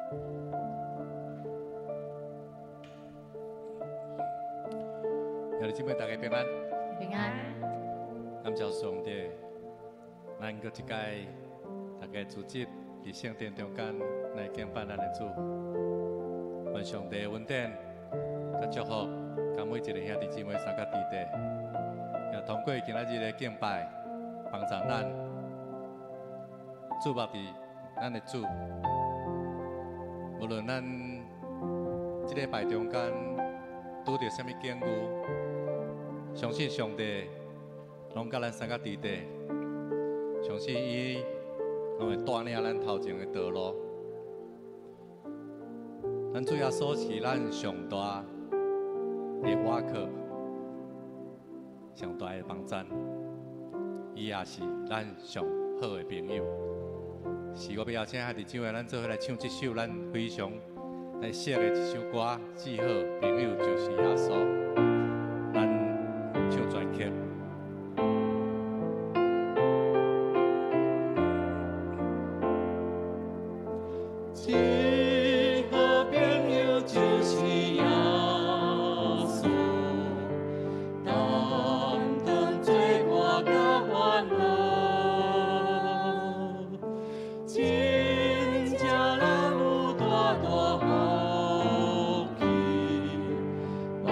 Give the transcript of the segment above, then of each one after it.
兄弟姊妹，大家平安。平安。感謝上帝，咱閣一擺大家組織佇聖殿中間來敬拜咱的主。願上帝恩典、佮祝福，佮每一个兄弟姊妹三個弟弟，也通過今仔日的敬拜，幫助咱注目佇咱的主。無論咱這禮拜中間拄著啥物境遇，相信上帝攏佮咱三個弟弟，相信伊攏會帶領咱頭前的道路。咱主耶穌是咱上大的倚靠，上大的幫贊，伊也是咱上好的朋友。是我欲邀請兄弟姊妹，咱做伙來唱這首咱非常來熟的一首歌，至好朋友就是耶穌。咱唱全曲。至好朋友就是耶穌，擔當罪過佮煩惱，真正人有大大福氣，萬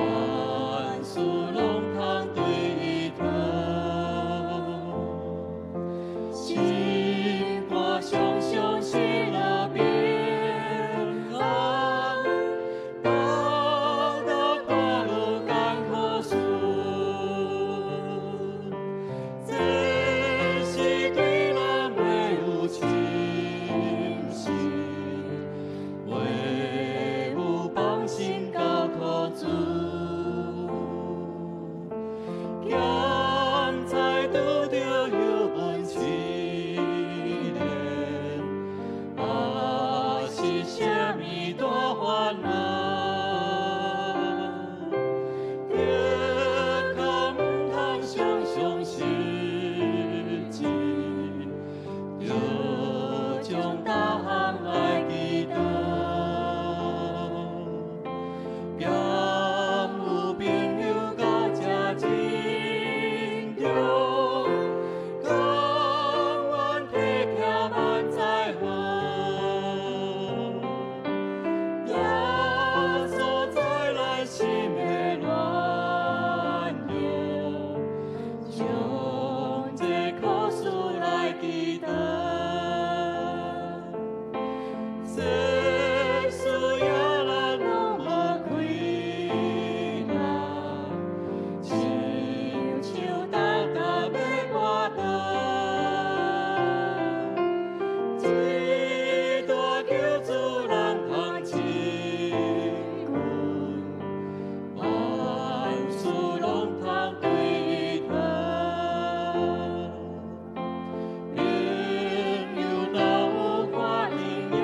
事攏通對伊討，心肝常常喜樂平安，逐逐看落艱苦事，這是對人袂有侵蝕，唯有放心交託主。咸菜拄著油溫試煉，抑是啥物大煩惱，更較毋通常常失志，著將逐項來祈禱。兼有朋友到這珍重，甘願體貼萬載好。耶穌知咱心的軟弱，將這苦事來祈禱。世事也咱攏無虧難，親像沓沓欲跋倒，這大救主人通親近，萬事攏通對伊討。朋友若有看見也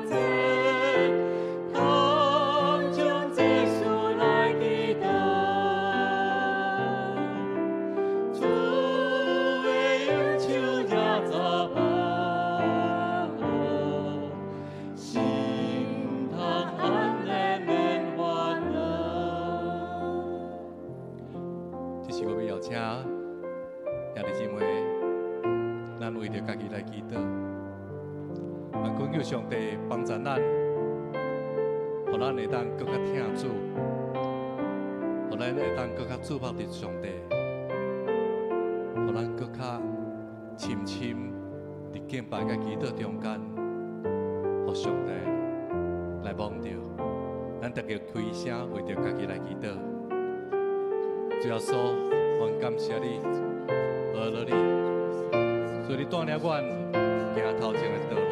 濟，通將這事來祈禱。主的恩手也怎保護，心通安然免煩惱。這是我欲邀請兄弟姊妹，咱為著家己來祈禱，啊，懇求上帝幫助咱，予咱會當閣較疼主，予咱會當閣較注目佇上帝，予咱閣較深深佇敬拜佮祈禱中間，予上帝來摸著。咱逐家開聲為著家己來祈禱。主耶穌，阮感謝你，阿樂你，所以你帶領阮行頭前的道路。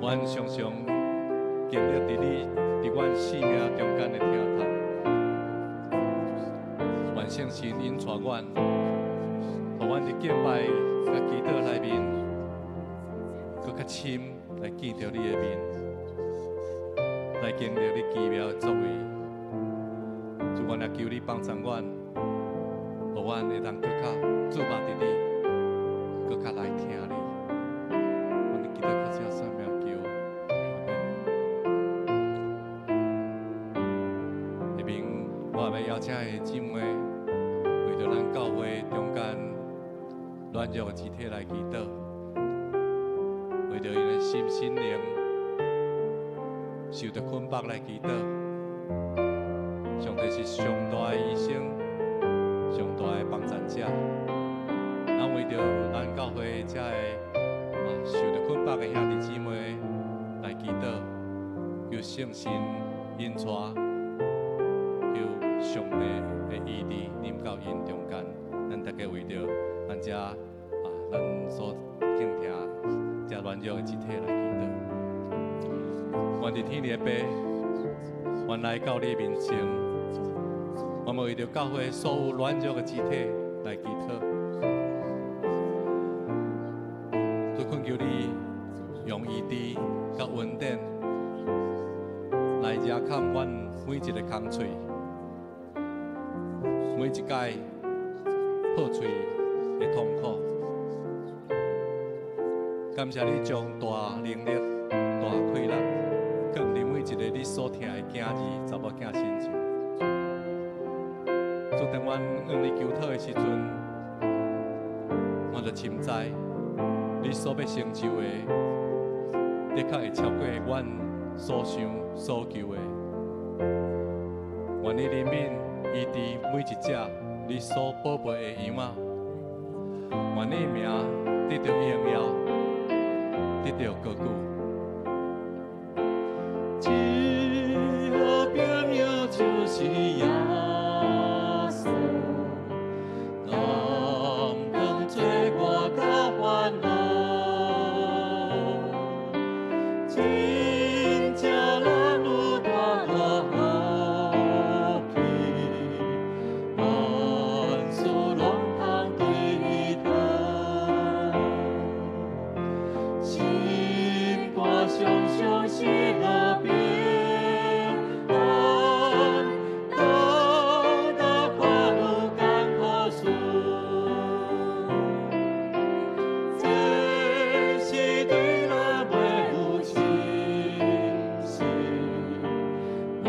阮常常經歷佇你佇阮生命中間的疼痛，願聖神引帶阮，予阮佇敬拜佮祈禱內面，閣較深來見著你的面，來經歷你奇妙的作為。主，阮也求你幫助阮，予阮會當閣較注目佇你，閣較來聽你。阮祈禱靠主耶穌名。邀請的姊妹，為著咱教會中間軟弱的肢體來祈禱，為著𪜶的心心靈受著捆綁來祈禱。上帝是上大的醫生，上大的幫贊者。咱為著咱教會遮的受著捆綁的兄弟姊妹來祈禱，求聖神引帶，求上帝的醫治臨到𪜶中間。咱大家為著咱遮咱所敬聽遮軟弱的肢體來祈禱。願佇天的父，阮來到你面前，我們為著教會所有軟弱的肢體來祈禱。主懇求你用醫治佮恩典來遮蓋阮每一个空喙，每一擺破喙的痛苦。感謝你將大能力、大氣力，囥佇每一个你所疼的囝兒、查某囝身上。主，當阮向你求討的時陣，我就深知你所欲成就的，的確會超過阮所想所求的。願你憐憫醫治每一隻你所寶貝的羊仔，願你名得著榮耀，得著高舉。這好朋友就是耶穌，擔當罪我佮煩惱，真正咱有大大福氣，萬事攏通對伊討，心肝常常喜樂平安，當當看有艱苦事，這是對咱袂有信心，會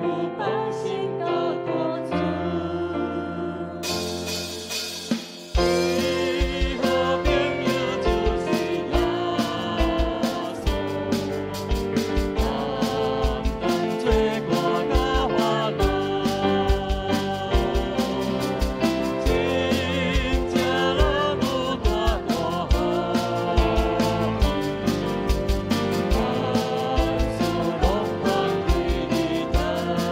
有放心交託主。最好朋友就是耶穌，擔當罪我佮煩惱，真正咱有大大福氣，萬事攏通對伊討，心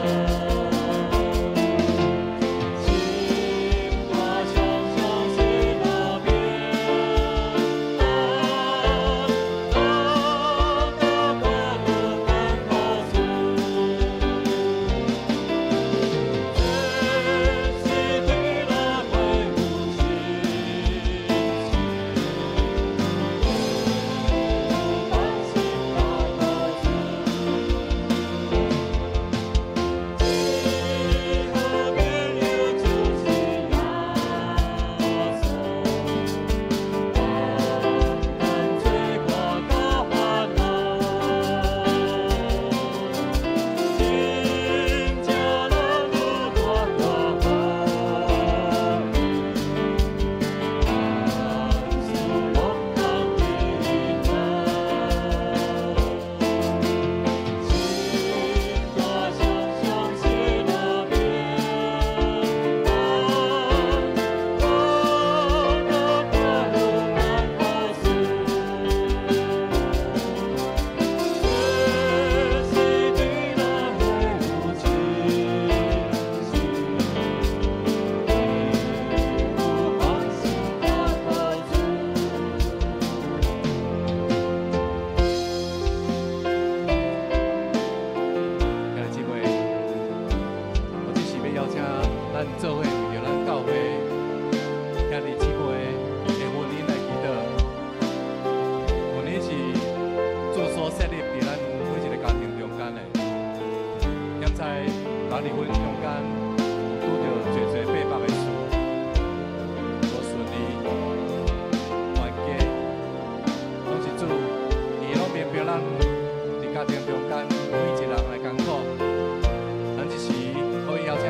肝常常喜樂平安，當當看有艱苦事，這是對咱袂有信心，會有放心交託主。最好朋友就是耶穌，擔當罪我佮煩惱，真正咱有大大福氣，萬事攏通對伊討，心肝常常喜樂平安，當當看有艱苦事，這是對咱袂有信心，會有放心交託主。兄弟姊妹，我這是欲邀請咱做伙為著咱教會兄弟姊妹的婚姻來祈禱。婚姻是主所設立佇咱每一個家庭中間的。現在人佇婚姻中間有拄著濟濟百百的事，無順利、冤家，攏是主，伊攏明白咱佇家庭中間每一個人的艱苦。咱這時可以邀請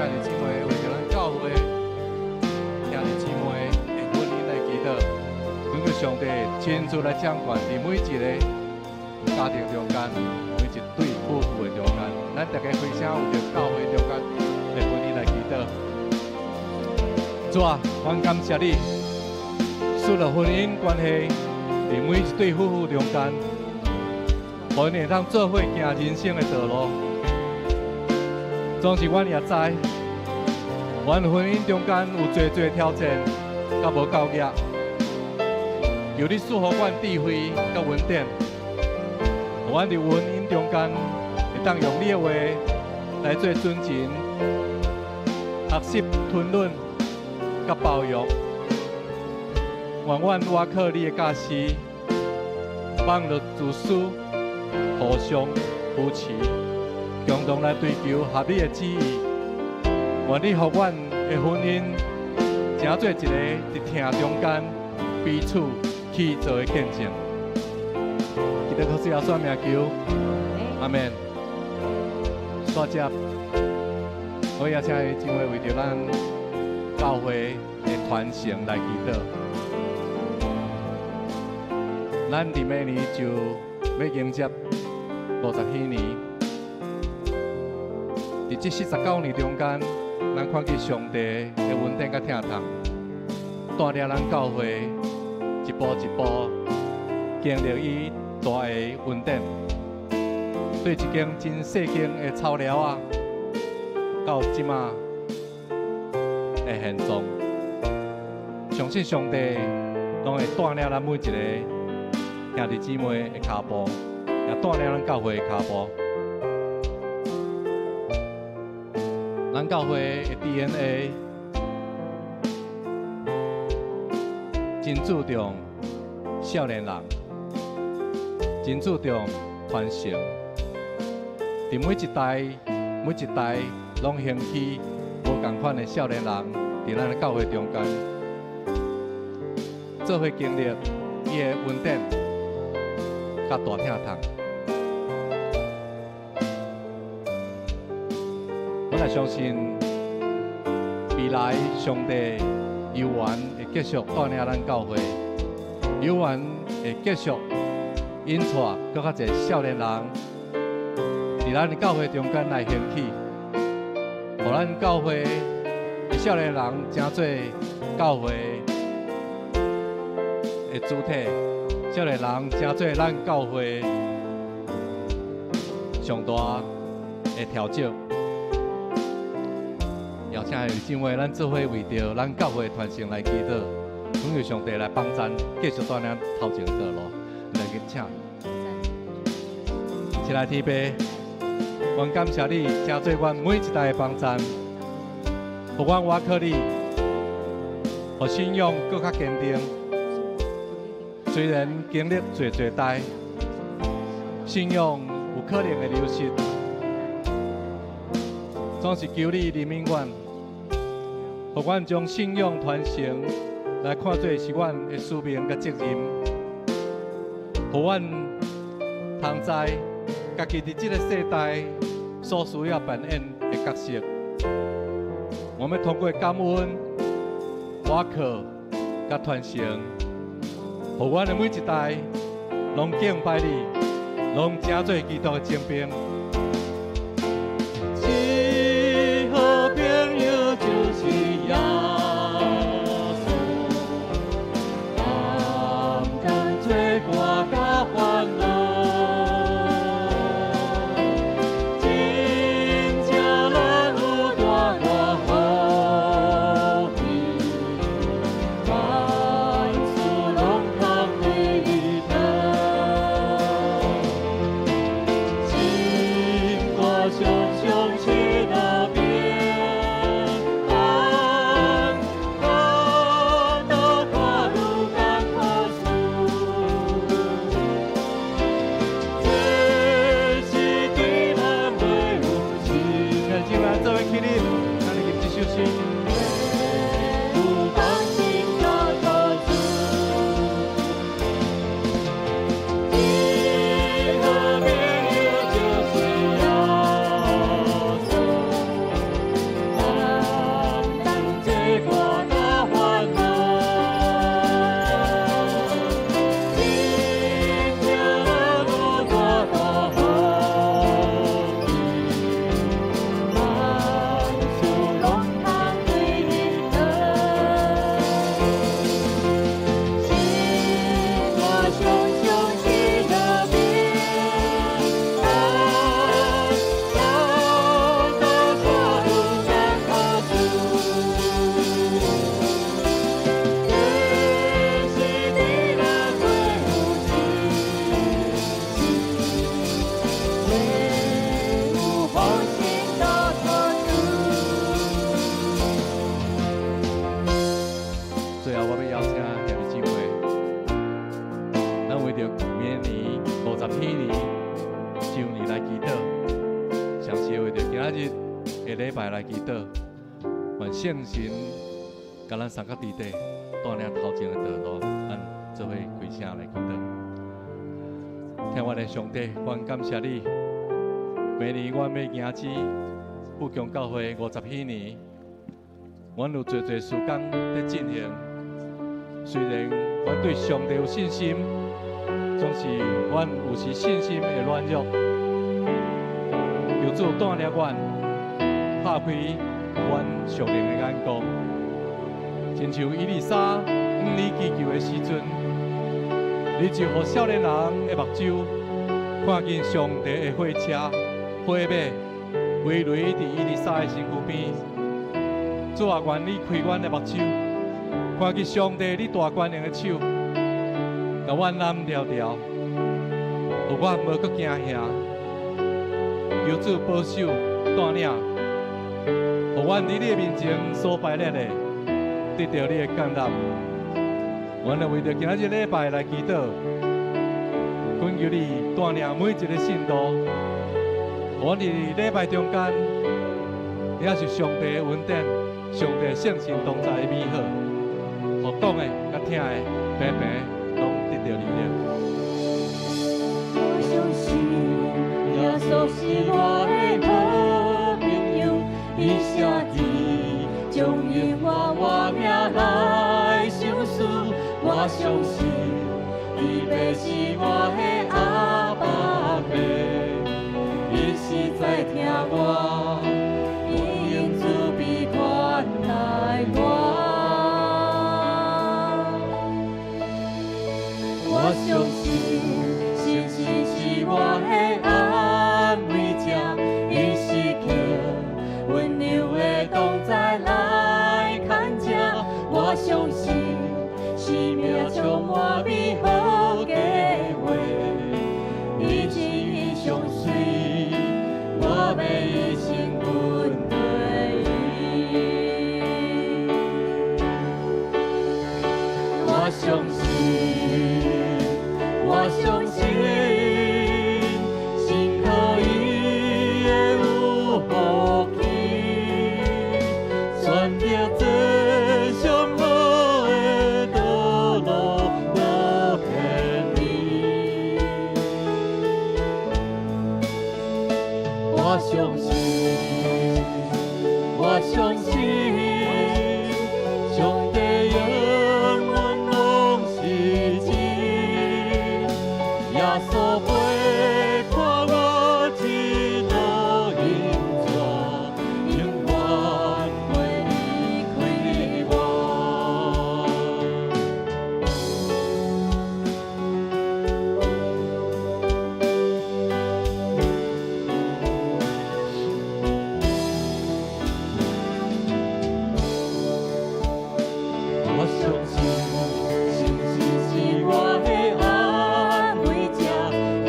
親自來掌權，佇每一个家庭中間，每一對夫婦的中間，咱大家開聲為著教會中間的婚姻來祈禱。主啊，阮感謝你，賜予婚姻關係佇每一對夫婦中間，予𪜶會當做伙行人生的道路。總是阮也知，阮婚姻中間有濟濟挑戰，佮無夠額。求你賜予阮智慧佮恩典，予阮佇婚姻中間會當用你的話來做準繩，學習吞忍佮包容。願阮倚靠你的教示，放落自私，互相扶持，共同來追求合你的旨意。願你予阮的婚姻，成做一个佇疼中間彼此去做的見證。基督靠主耶穌名求，阿門。煞接，我也請姊妹為著咱教會的傳承來祈禱。咱佇明年就欲迎接50禧年，佇這49年中間，咱看見上帝的恩典佮疼痛，帶領咱教會一步一步經歷伊大的恩典。對一間真細間的草寮仔，到這馬的現狀，相信上帝攏會帶領咱每一個兄弟姊妹的跤步，也帶領咱教會的跤步。咱教會的 DNA 真注重少年人，真注重傳承。佇每一代、每一代，攏興起無仝款的少年人，佇咱的教會中間，做伙經歷伊的恩典，佮大疼痛。我來相信，未來上帝猶原會繼續帶領咱教會，猶原會繼續引帶閣較濟少年人，佇咱的教會中間來興起，予咱教會的少年人成做教會的主體，少年人成做咱教會上大的調整。邀請姊妹，咱做伙為著咱教會傳承來祈禱，懇求上帝來幫贊，繼續帶領頭前道路。來去請，親愛天父，阮感謝你，成做阮每一代的幫贊，予阮倚靠你，予信仰閣較堅定。雖然經歷濟濟代，信仰有可能會流失，總是求你憐憫阮，予阮將信仰傳承來看做是阮的使命佮責任，予阮通知家己佇這个世代所需要扮演的角色。我們通過感恩、倚靠佮傳承，予阮的每一代攏敬拜你，攏成做基督的精兵。一好朋友就是耶穌，擔當罪過佮煩惱，真正咱有大大福氣，萬事攏通對伊討。一著明年50禧年周年來祈禱，上是為著今仔日的禮拜來祈禱，願聖神共咱三個弟弟帶領頭前的道路，咱做伙開聲來祈禱。天父的上帝，阮感謝你。明年阮欲迎接富強教會50禧年，阮有濟濟事工佇進行。雖然阮對上帝有信心，總是阮有時信心會軟弱。求主帶領阮，拍開阮屬靈的眼光，親像以利沙向你祈求的時陣，你就予少年人的目睭看見上帝的火車、火馬圍圍佇以利沙的身軀邊。主啊，願你開阮的目睭，看見上帝你大權能的手，共阮攬牢牢，予阮無閣驚嚇。求主保守帶領，予阮佇你的面前所敗裂的，得著你的降臨。阮來為著今仔日禮拜來祈禱，懇求你帶領每一个信徒，予阮佇禮拜中間，也是上帝的恩典、上帝聖神同在的美好，予講的佮聽的，平平攏得著力量。我相信耶穌是我的好朋友，伊寫字將永遠我名來相思。我相信伊爸是我的阿爸父，伊實在疼我，伊用慈悲款待我。我相信聖神是我的安慰者，伊時刻溫柔的同在來牽扯。我相信生命充滿美好計劃，伊旨意相隨，我欲一生跟隨伊。我相信，我相信，信靠伊會有福氣，選擇這上好的道路，無偏離。我相信，我相信，上帝永遠攏是真，耶穌陪伴我一路行走，永遠袂離開我。我相信，聖神是我的安慰者，伊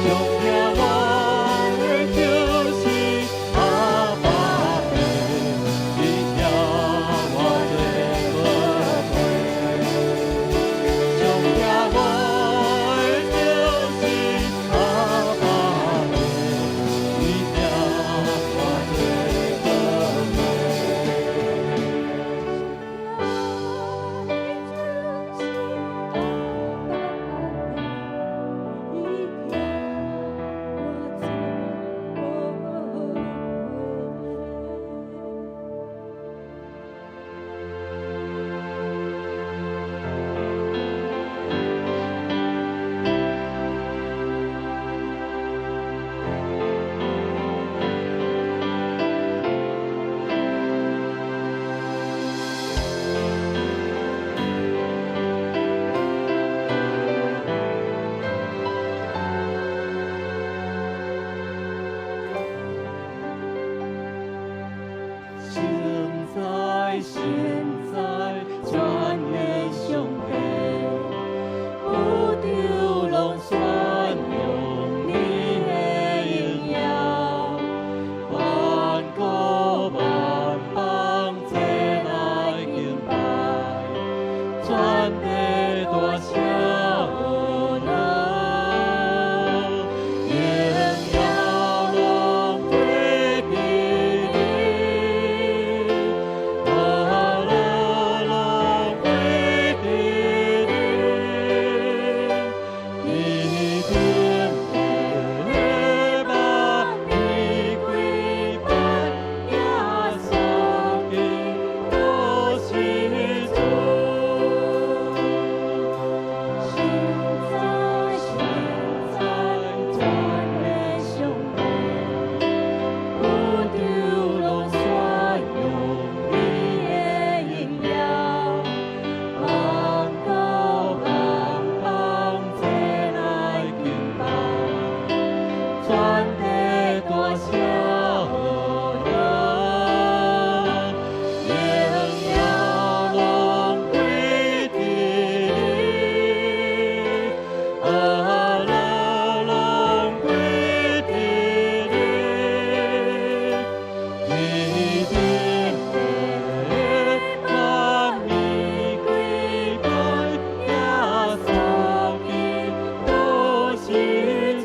上疼我的就是阿爸父，伊疼我做寶貝。上疼我的就是阿爸父，伊疼我做寶貝。現在，現在，全能上帝，宇宙攏宣揚你的榮耀，萬國萬邦齊來敬拜，全地大聲號榮耀攏歸給你，歡樂攏歸給你，天頂的萬民跪拜，耶穌基督是主。現在，現在，全能上帝，宇宙攏宣揚你的榮耀，萬國萬邦齊來敬拜，全地大聲號榮耀攏歸給你，歡樂攏歸給你，天頂的萬民跪拜，耶穌基督是主。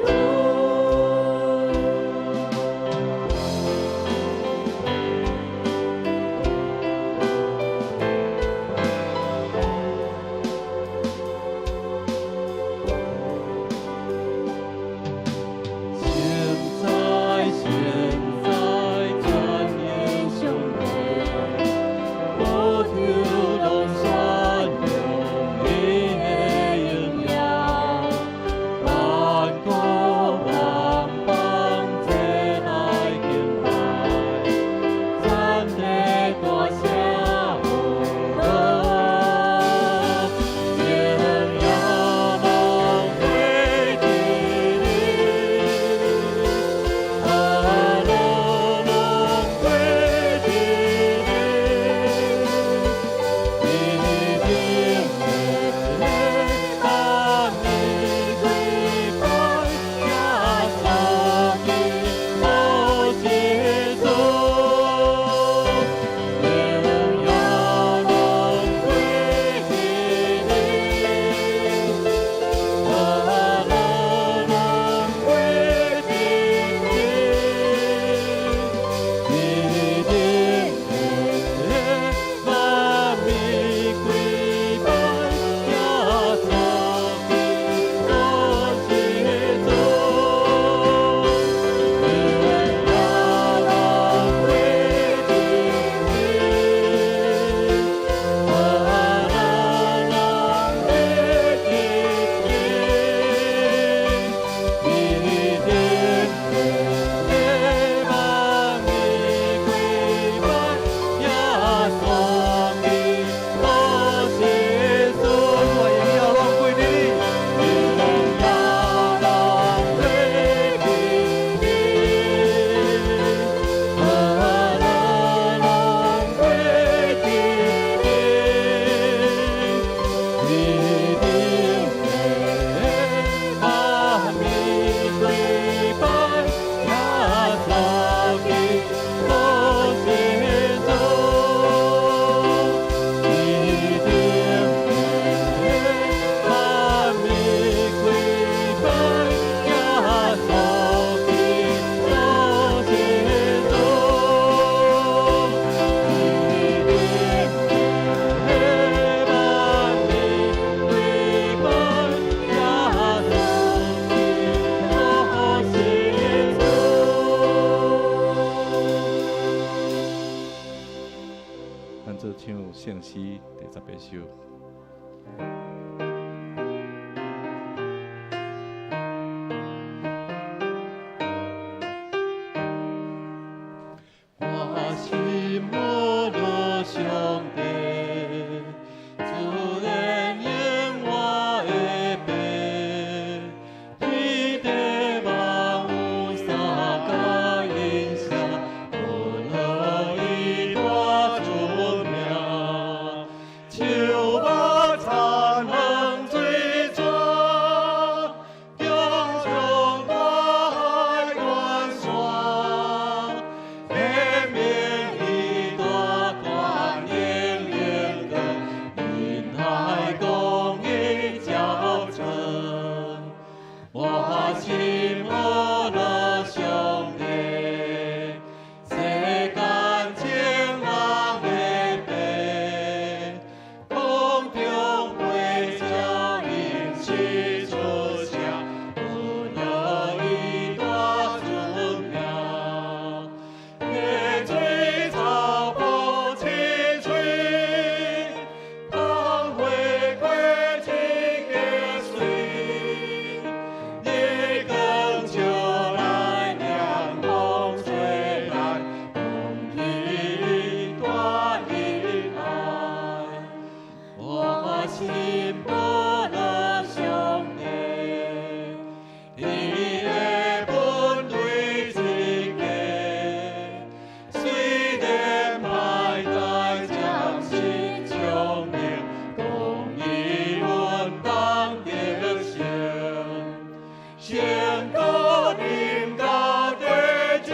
聖詩第18首。我心無落上帝，自然應我的父，天地萬有三甲應聲，無論伊大出名，樹木田園水泉，強壯大海關山，顯明伊大權能榮光，仁愛公義照成。我心阿樂上帝，世間眾人的父，空中飛鳥吟詩出聲，有樂伊大出名。溪水草木青翠，芳花花枝皆水，日光照來，涼風吹來，空氣大仁愛。我心阿樂上帝，伊的本對一家，雖然歹代暫時聰明，公義穩當得勝。勝過臨到地上，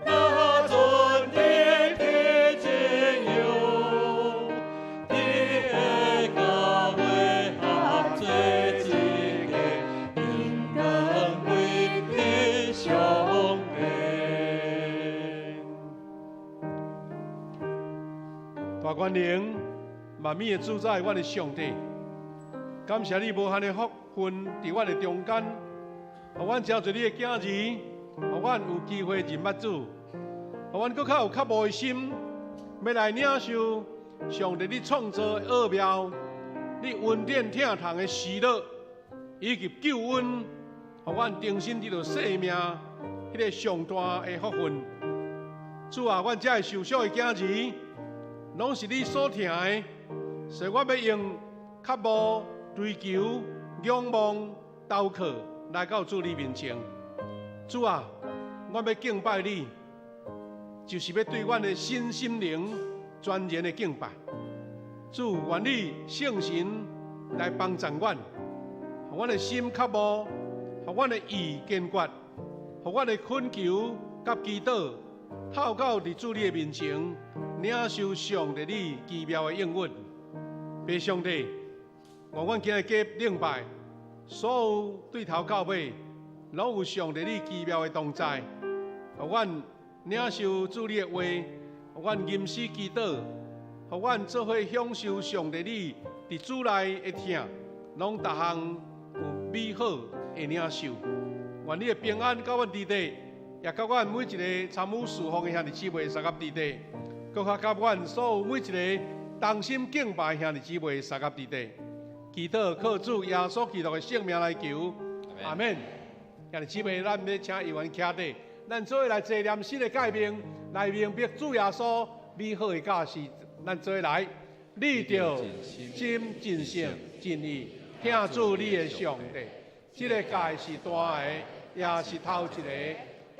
若陣日天自由，你的教會合做一家，榮光歸予上帝。大權能、萬物的主宰，阮的上帝，感謝你無限的福分佇阮的中間，予阮成做你的囝兒，予阮有機會認捌主，予阮閣較有渴慕的心，欲來領受上帝你創造的奧妙，你恩典疼痛的喜樂，以及救恩，予阮重新得著生命，彼个上大的福分。主啊，阮這个受傷的囝兒，攏是你所疼的，所以我欲用渴慕、追求、仰望、投靠來到主你面前。主啊，我欲敬拜你，就是欲對阮的身心靈全然的敬拜。主，願你聖神來幫助阮，予阮的心渴慕，予阮的意堅決，予阮的懇求佮祈禱，透到佇主你的面前，領受上帝你奇妙的應允。父上帝，願阮今日過禮拜，所有對頭到尾，攏有上帝你奇妙的同在。予阮領受主你的話，予阮吟詩祈禱，予阮做伙享受上帝你佇主內的疼，攏逐項有美好的領受。願你的平安佮阮佇底，也佮阮每一个參與侍奉的兄弟姊妹相佮佇底，閣較佮阮所有每一个同心敬拜兄弟姊妹相佮佇底。祈禱靠主耶穌基督的聖名來求，阿們。兄弟姊妹，咱欲請議員徛佇，咱做伙來紀念新的誡命，來明白主耶穌美好的教示。咱做伙來，你著盡心盡性盡意疼主你的上帝。這个誡是大的，也是頭一个。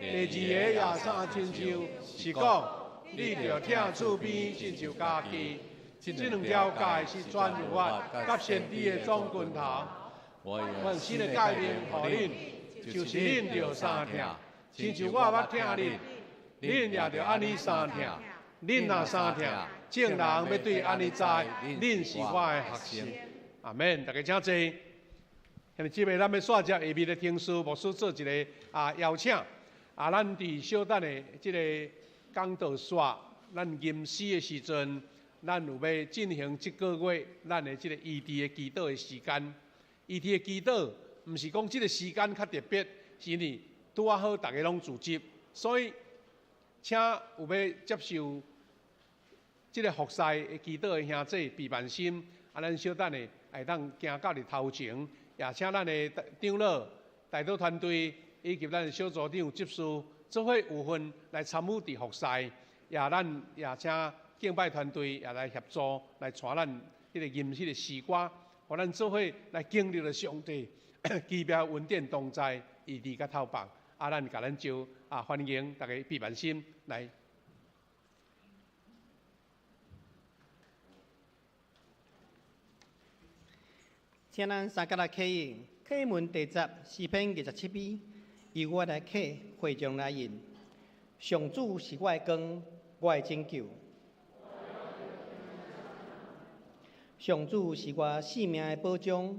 第二个也相親像，是講你著疼厝邊親像家己。這兩條誡是全律法佮先知的總拳頭。阮新的誡命予恁，就是恁著相疼，親像我捌疼恁，恁也著按呢相疼。恁若相疼，眾人欲對按呢知，恁是我的學生。阿們，大家請坐。兄弟姊妹，咱欲煞接下面的程序，牧師做一个邀請。咱佇小等的這个講道煞，咱吟詩的時陣，咱有欲進行這個月咱的這个醫治的祈禱的時間。醫治的祈禱，毋是講這个時間較特別，是因為拄仔好逐家攏組織，所以請有欲接受這个服侍的祈禱的兄姐畢萬心，啊，咱小等下會當行到佇頭前，也請咱的長老、代禱團隊以及咱的小組長執事，做伙有份來參與佇服侍，也咱也請敬拜團隊也來協助來帶咱彼个吟彼个詩歌，予咱做伙來經歷著上帝奇妙恩典同在，醫治佮透放。啊，咱共咱招啊，歡迎大家畢萬心來。請咱三佮來啟應，啟文第十詩篇27篇，由我來啟，會眾來應。上主是我的光，我的拯救。上主是我性命的保障。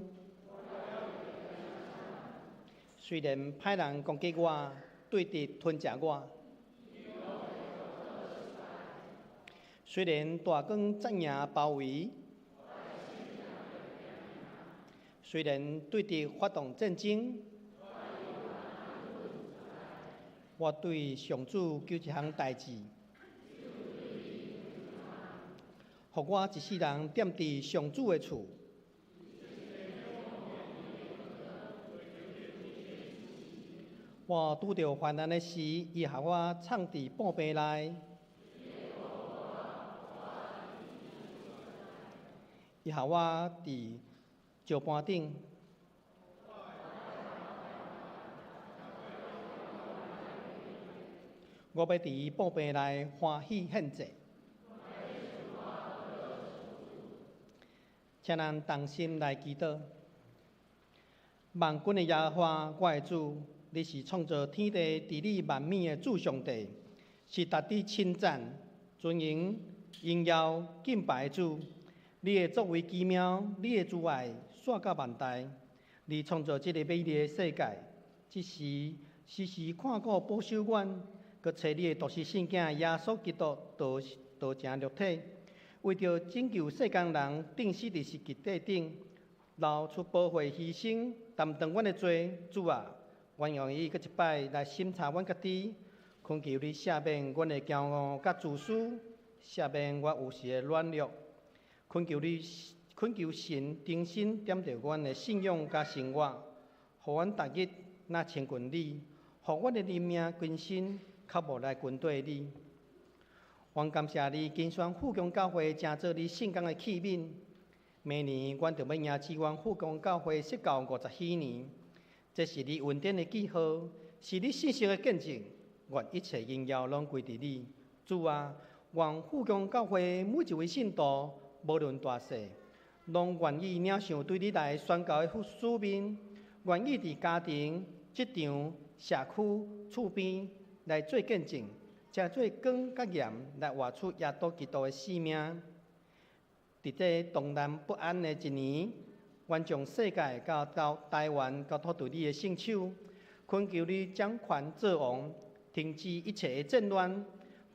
雖然歹人攻擊我，對敵吞食我，雖然大光陣營包圍，雖然對敵發動戰爭，我對上主求一項代誌，予我一世人踮佇上主的厝。我拄著患難的時，伊予我藏佇寶貝內。伊予我佇石盤頂。我欲佇寶貝內歡喜獻祭。請咱同心來祈禱。萬軍的耶和華，我的主，你是創造天地、治理萬物的主上帝，是值得稱讚、尊榮、榮耀、敬拜的主。你的作為奇妙，你的慈愛煞到萬代。你創造這个美麗的世界，這時時時看顧保守阮，閣差你的獨生聖子耶穌基督道成肉體，為著拯救世間人，釘死佇十字架頂，流出寶血犧牲，擔當阮的罪。主啊，阮願意閣一擺來審查阮家己，懇求你赦免阮的驕傲佮自私，赦免我有時的軟弱。懇求你，懇求神重新點著阮的信仰佮生活，予阮逐日若親近你，予阮的靈命更新，較無來跟綴你。阮感謝你，揀選富強教會成做你聖工的器皿。明年阮就欲迎接阮富強教會設教50禧年，這是你恩典的記號，是你信實的見證。願一切榮耀攏歸佇你，主啊！願富強教會每一位信徒，無論大細，攏願意領受對你來宣教的使命，願意佇家庭、職場、社區、厝邊來做見證，成做光佮鹽來活出耶穌基督的生命。佇這動盪不安的一年，阮將世界佮台灣交託佇你的聖手，懇求你掌權作王，停止一切的戰亂，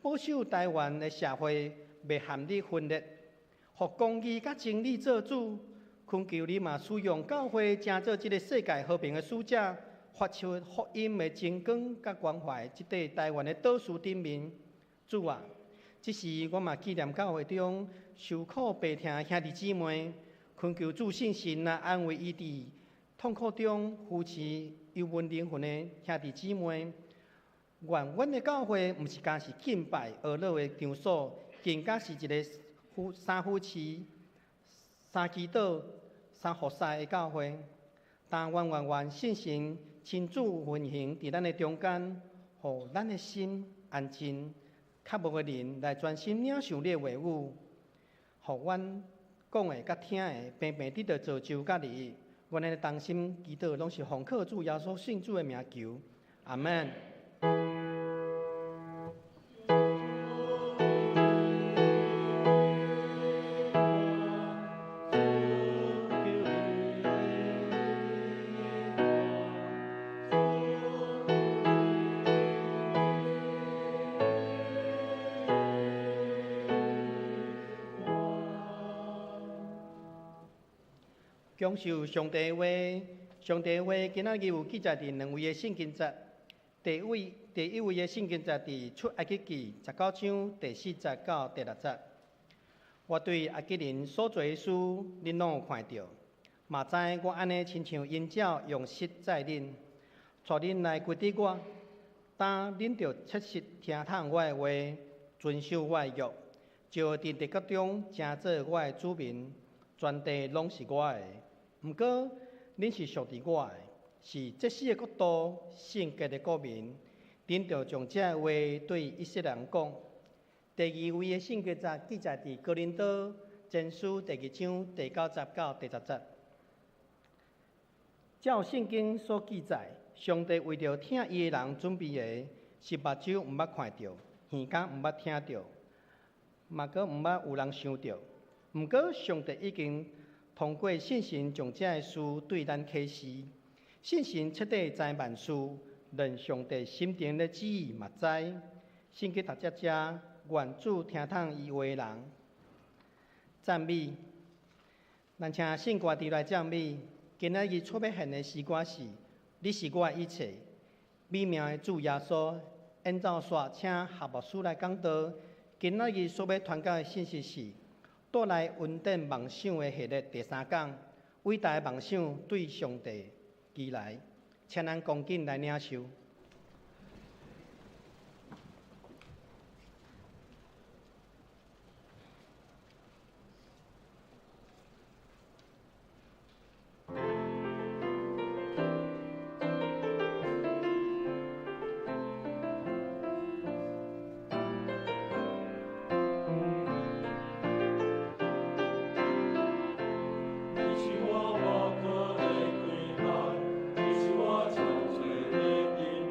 保守台灣的社會袂陷入分裂，予公義佮真理做主。懇求你嘛使用教會，成做這个世界和平的使者，發出福音的真光佮關懷，這塊台灣的島嶼頂面。主啊，這時我嘛紀念教會中受苦病痛的兄弟姊妹，懇求主聖神來安慰伊佇痛苦中扶持憂悶靈魂的兄弟姊妹。願阮的教會毋是干是敬拜娛樂的場所，更加是一个三扶持、三祈禱、三服侍的教會。但願願願聖神親自運行佇咱的中間，予咱的心安靜，較無的靈來專心領受你的話語，予阮講的佮聽的平平得著造就佮利益。阮的同心祈禱，攏是奉靠主耶穌聖主的名求，阿們。享受上帝的話，上帝的話今仔日有記載佇兩位的聖經節。第一位的聖經節佇出埃及記19章第4節到第6節。我對埃及人所做的事，恁攏有看著，嘛知我按呢親像鷹鳥用穡載恁，帶恁來歸佇我。當恁著切實聽從我的話，遵守我的約，就佇列國中成做我的子民，全地攏是我的。毋過，恁是屬佇我的，是祭司的國度，聖潔的國民。恁著將這个話對以色列人講。第二位的聖經節記載佇哥林多前書第二章第九節到第十節。照聖經所記載，上帝為著疼伊的人準備的，是目睭毋捌看著，耳孔毋捌聽著，嘛閣毋捌有人想著。毋過，上帝已經通過聖神將這个事對咱啟示。聖神徹底知萬事，連上帝心中的旨意嘛知。聖經讀這遮，願主聽從伊話的人讚美。咱請聖歌隊來讚美。今仔日所欲獻的詩歌是《你是我的一切》。美妙的主耶穌，演奏煞請何牧師來講道。今仔日所欲傳講的信息是帶來恩典夢想的系列第三講，偉大的夢想對上帝而來，請咱恭敬來領受。你是我無可的歸宿，你是我長存的避難。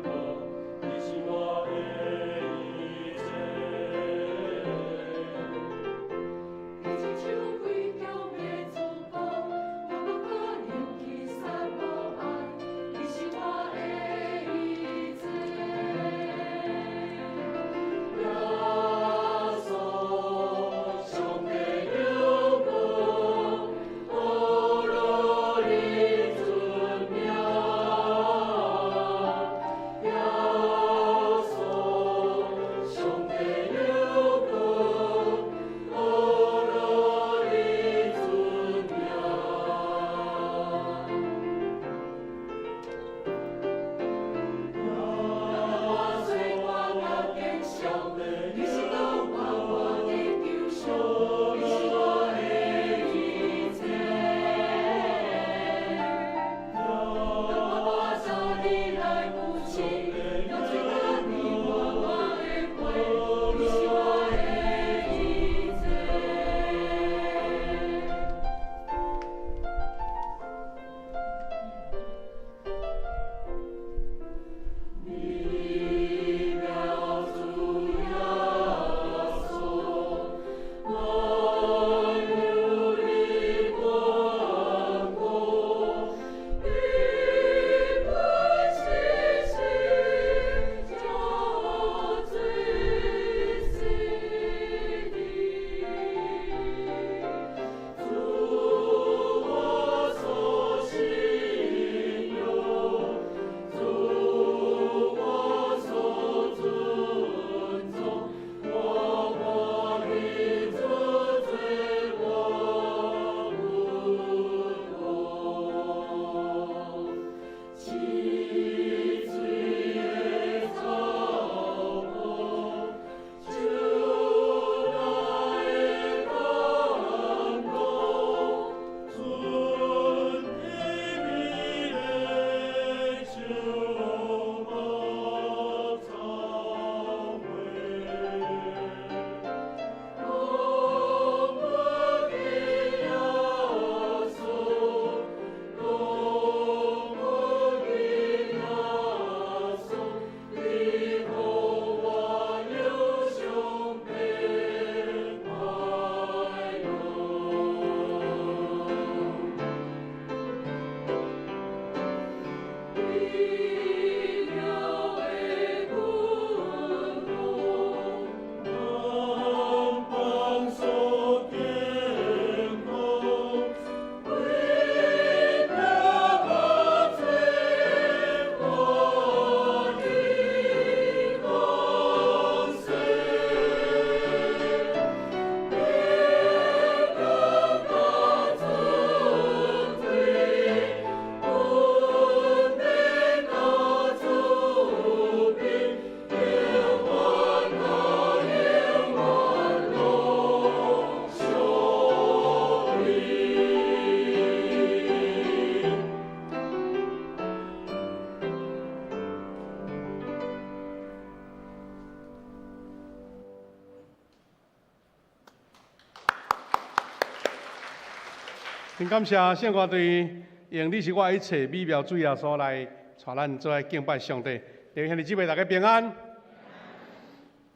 真感謝聖歌隊用你是我一切美妙主耶穌來帶咱做來敬拜上帝。弟兄姊妹大家平安。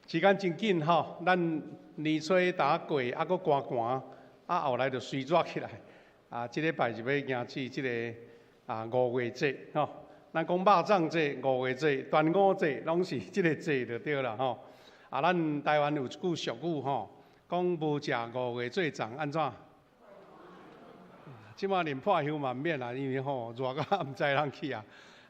時間真緊吼，咱年初打過，猶閣寒寒，啊後來就隨熱起來。啊，這禮拜就欲迎至這個五月節吼。咱講肉粽節、五月節、端午節，攏是這個節就對啦吼。啊，咱台灣有一句俗語吼，講無食五月做粽按怎？這馬連破香嘛毋免啦，因為吼熱到毋知人去啊。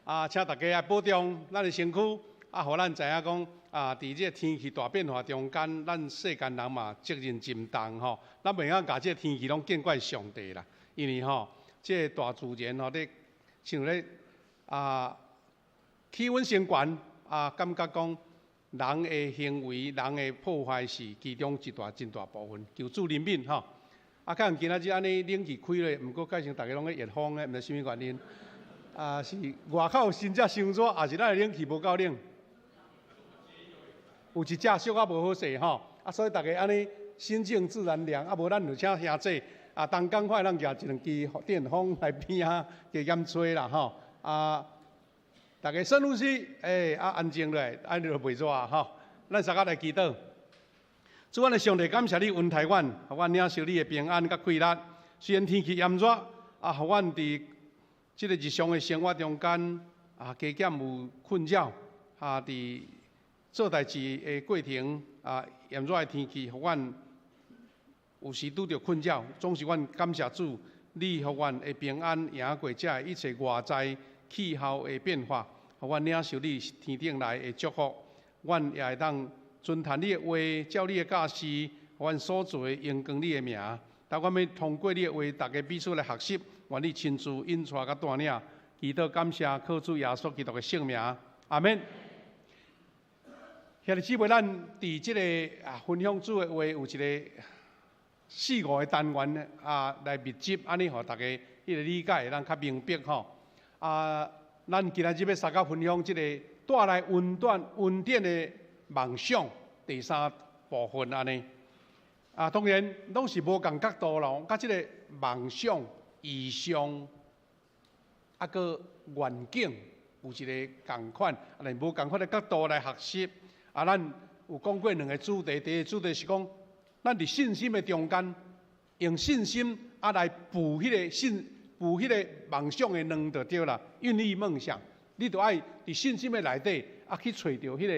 啊，請大家愛保重咱的身軀，啊，予咱知影講啊，佇這個天氣大變化中間，咱世間人嘛責任真重吼。咱袂用共這個天氣攏見怪上帝啦，因為吼，這個大自然吼，咧像咧氣溫升懸啊，感覺講人的行為、人的破壞是其中一大真大部分。求主憐憫吼。啊，可能今仔日按呢冷氣開咧，毋過改成逐家攏咧熱風咧，毋知啥物原因。啊，是外口真正傷熱，抑是咱的冷氣無夠冷？有一隻小可無好勢吼，啊，所以逐家按呢心靜自然涼，啊，無咱就請兄弟啊，同工快咱舉一兩支電風來邊仔加減吹啦吼。啊，逐家深呼吸，欸，啊，安靜落來，按呢就袂熱吼。咱相佮來祈禱。主，阮的上帝，感謝你恩待阮，予阮領受你的平安佮快樂。雖然天氣炎熱，啊，予阮佇這个日常的生活中間啊，加減有困擾。啊，佇做代誌的過程啊，炎熱的天氣，予阮有時拄著困擾。總是阮感謝主，你予阮的平安贏過這一切外在氣候的變化，予阮領受你天頂來的祝福。阮也會當遵行你的話，照你的教示，予阮所做的榮光你的名。當阮欲通過你的話，大家彼此來學習，願你親自引帶佮帶領，祈禱感謝靠主耶穌基督的聖名，阿們。兄弟姊妹，咱佇這个分享主的話，有一個四五个單元啊來密集，按呢予大家彼个理解，咱較明白吼。啊，咱今仔日欲相佮分享這个帶來溫暖恩典的夢想第三部分按呢。啊，當然攏是無仝角度咯，佮這个夢想、異象，啊，閣願景有一个仝款，啊，但無仝款的角度來學習。啊，咱有講過兩个主題，第一个主題是講，咱佇信心的中間，用信心啊來孵彼个信，孵彼个夢想的卵就對啦，孕育夢想，你著愛佇信心的內底啊去揣著彼个，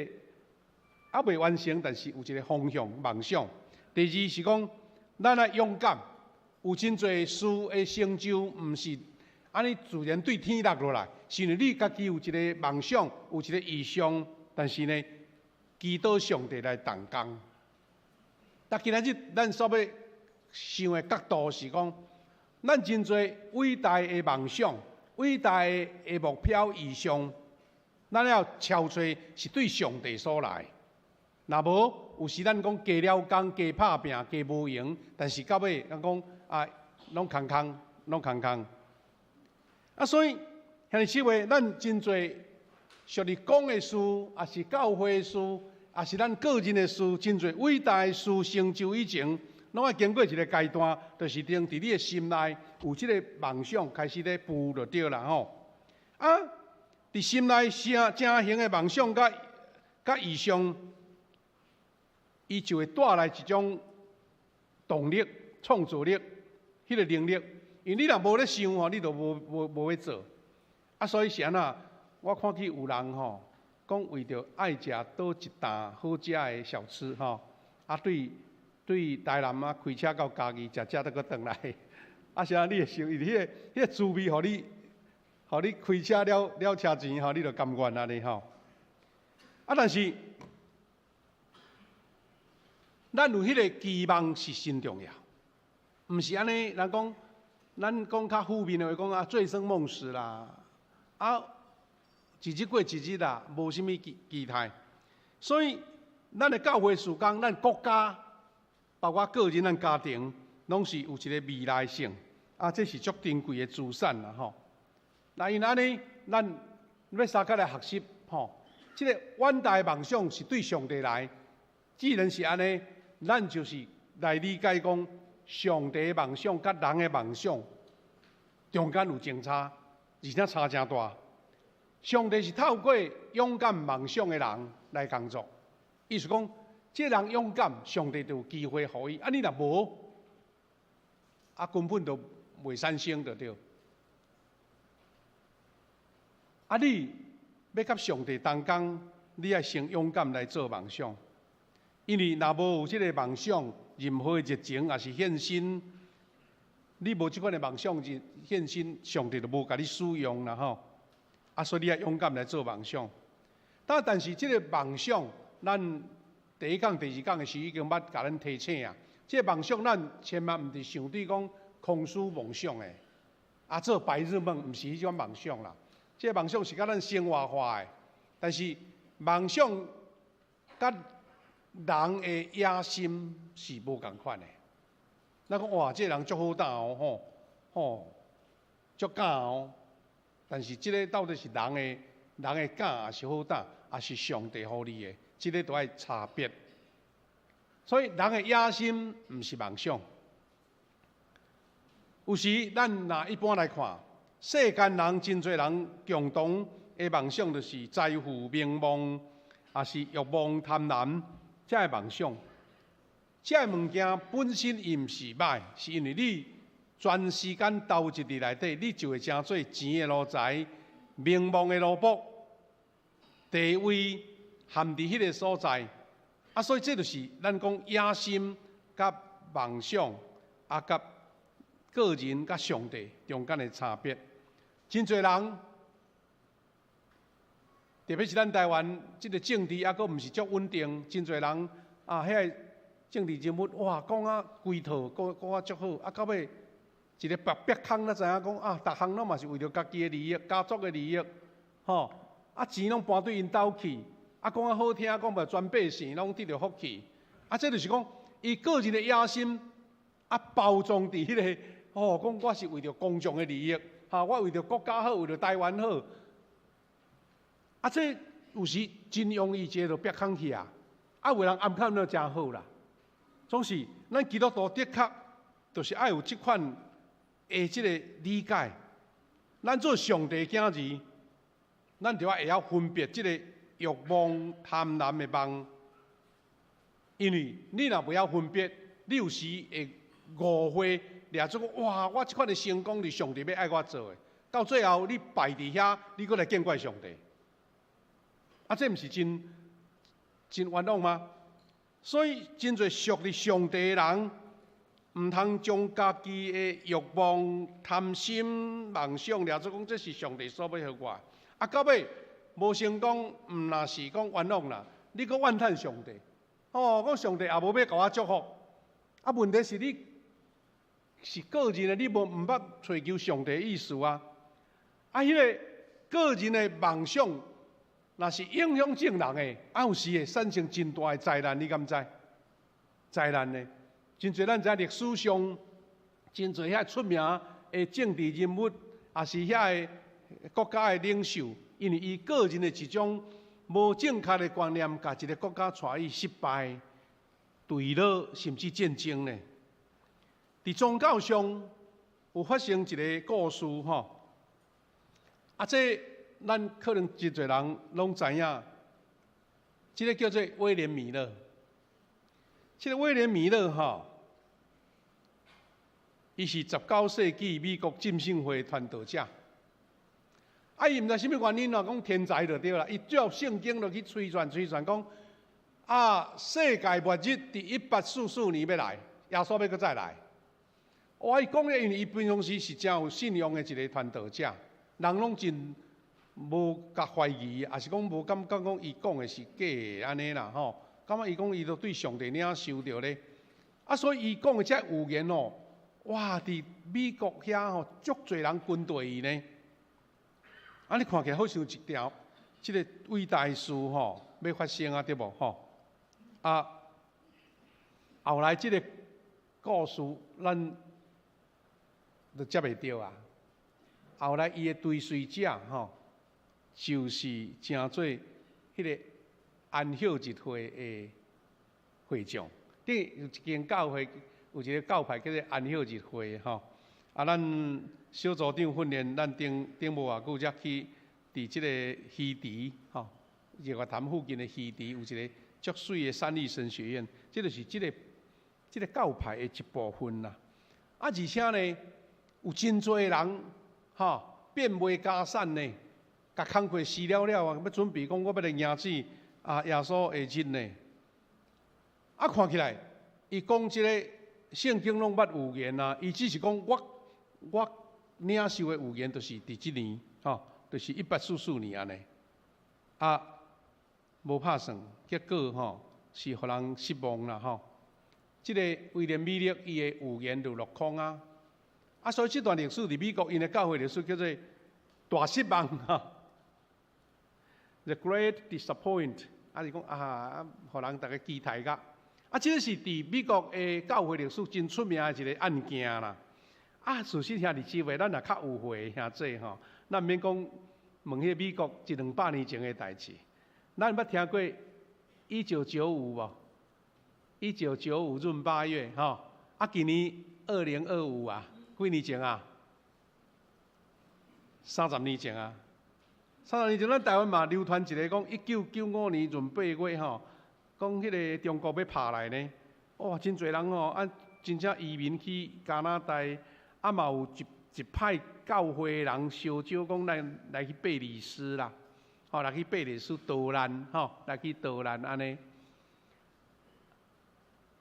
猶未完成，但是有一个方向夢想。第二是講，咱愛勇敢，有真濟事的成就，毋是按呢自然對天落落來，是因為你家己有一个夢想，有一个異象，但是呢，祈禱上帝來同工。但今仔日咱所欲想的角度是講，咱真濟偉大的夢想、偉大的目標、異象，咱要超揣是對上帝所來。若無，有時咱講加了工、加拍拚、加無閒，但是到尾咱講啊，攏空空，攏空空。啊，所以兄弟姊妹，咱真濟屬於講的事，抑是教會的事，抑是咱個人的事，真濟偉大的事成就以前，攏愛經過一个階段，就是佇你的心內有這个夢想開始咧孵就對啦吼。啊，佇心內成成形的夢想佮佮異象，伊就會帶來一種動力、創造力、彼个能力。因為你若無咧想吼，你就無無無欲做。啊，所以是按怎？我看見有人吼，講為著愛食佗一擔好食的小吃吼，啊對對台南啊開車到嘉義食食閣閣轉來。啊，是按怎你會想，伊彼个彼个滋味，予你，予你開車了了車錢吼，你就甘願按呢吼。啊，但是咱有彼个期望是真重要，毋是按呢。人講，咱講較負面的話講啊，醉生夢死啦，啊，一日過一日啦，無啥物期期待。所以，咱的教會事工，咱國家，包括個人、咱家庭，攏是有一個未來性。啊，這是足珍貴的資產啦，吼。那因按呢，咱欲相佮來學習，吼，這个遠大的夢想是對上帝來。既然是按呢，咱就是來理解講，上帝的夢想佮人的夢想中間有前差，而且差誠大。上帝是透過勇敢夢想的人來工作，意思講，這個人勇敢，上帝就有機會予伊。啊，你若無，啊根本就袂產生就對。啊，你欲佮上帝同工，你愛先勇敢來做夢想，因為若無有這個夢想，任何的熱情抑是獻身，你無這款的夢想獻身，上帝就無共你使用啦吼。啊，所以你愛勇敢來做夢想。但是這個夢想，咱第一講、第二講的時已經捌共咱提醒啊。這個夢想，咱千萬毋是想對講空虛夢想的，啊，做白日夢，毋是彼種夢想啦。這個夢想是佮咱生活化的，但是夢想佮人的野心是無仝款的。咱講哇，這個人足好膽哦，吼吼，足敢哦。但是這個到底是人的敢，抑是好膽，抑是上帝予你的？這個都愛差別。所以人的野心毋是夢想。有時咱若一般來看，世間人真濟人共同的夢想，就是財富、名望，抑是欲望、貪婪，這个夢想。這个物件本身伊毋是歹，是因為你全時間投入佇內底，你就會成做錢的奴才、名望的奴僕、地位陷佇彼个所在。啊，所以這就是咱講野心佮夢想，啊，佮個人佮上帝中間的差別。真濟人，特別是咱台灣這个政治抑閣毋是足穩定，真濟人啊，遐个政治人物哇，講啊規套，講講啊足好，啊到尾一个白白空，咱知影講啊，逐項攏嘛是為著家己的利益、家族的利益，吼，啊錢攏搬對𪜶兜去，啊講啊好聽，講嘛全百姓攏得著福氣，啊這就是講伊個人的野心，啊包裝佇彼个，哦，講我是為著公眾的利益，哈，我為著國家好，為著台灣好，啊這有時真容易一个就煏空去啊，啊有人暗崁了誠好啦。總是，咱基督徒的確，就是愛有這款的這個理解。咱做上帝囝兒，咱就愛會曉分別這個欲望、貪婪的夢。因為你若袂曉分別，你有時會誤會，掠做講哇，我這款的成功是上帝欲愛我做的。到最後你敗佇遐，你閣來見怪上帝。啊，這毋是真真冤枉嗎？所以，真濟屬佇上帝的人，毋通將家己的欲望、貪心、夢想，掠做講這是上帝所欲予我。啊，到尾無成功，毋若是講冤枉啦，你閣怨嘆上帝。哦，講上帝也無欲共我祝福。啊，問題是你是個人的，你無毋捌揣求上帝的意思啊。啊，彼个個人的夢想，若是影響眾人的，啊有時會產生真大的災難，你敢知？災難呢？真濟咱知影歷史上，真濟遐出名的政治人物，抑是遐个國家的領袖，因為伊個人的一種無正確的觀念，共一個國家帶去失敗、墜落，甚至戰爭呢。佇宗教上有發生一个故事吼，啊，這咱可能真濟人攏知影，這个叫做威廉米勒。這个威廉米勒吼，伊是19世紀美國浸信會傳道者。啊，伊毋知啥物原因哦，講天才就對啦。伊照聖經落去推算推算，講啊，世界末日佇1844年欲來，耶穌欲閣再來。哇！伊講咧，因為伊平常時是誠有信仰的一個傳道者，人攏真無共懷疑，抑是講無感覺講伊講的是假的按呢啦吼。感覺伊講伊都對上帝領受著咧。啊，所以伊講的這預言哦，哇！佇美國遐吼，足濟人跟隨伊呢。啊，你看起來好像一條這个偉大事吼，欲發生啊，對無吼？啊，後來這个故事咱都接袂著啊。後來伊的追隨者吼，就是成做彼个安息日會的會長。頂有一間教會，有一个教派叫做安息日會吼。啊，咱小组长训练，咱顶顶无偌久才去佇這個魚池吼，日月潭附近的魚池有一個足媠的三立神學院，這就是這個教派的一部分啦。啊，而且呢，有真濟人吼變賣家產呢，共工課辭了了啊，欲準備講我欲來迎接啊耶穌的日呢。啊，看起來，伊講這个聖經攏捌預言啊，伊只是講我領受的預言，就是佇這年，吼，就是1844年按呢。啊，無拍算，結果吼是予人失望啦吼。這个威廉米勒伊的預言就落空啊。啊，所以這段歷史佇美國𪜶的教會歷史叫做大失望吼，The Great Disappoint，啊是講啊，予人逐家期待甲。啊，這个是佇美國的教會歷史真出名的一个案件啦。啊，事實兄弟姊妹，咱若較有歲的兄姊吼，咱毋免講問彼个美國一兩百年前的代誌，咱捌聽過1995無？1995閏八月吼，啊，今年2025啊，幾年前啊？30年前啊，30年前咱台灣嘛流傳一个講1995年閏八月吼，講彼个中國欲拍來呢，哇，真濟人吼，啊，真正移民去加拿大，啊嘛有一派教會的人相招講來來去貝里斯啦，吼，來去貝里斯逃難，吼，來去逃難按呢。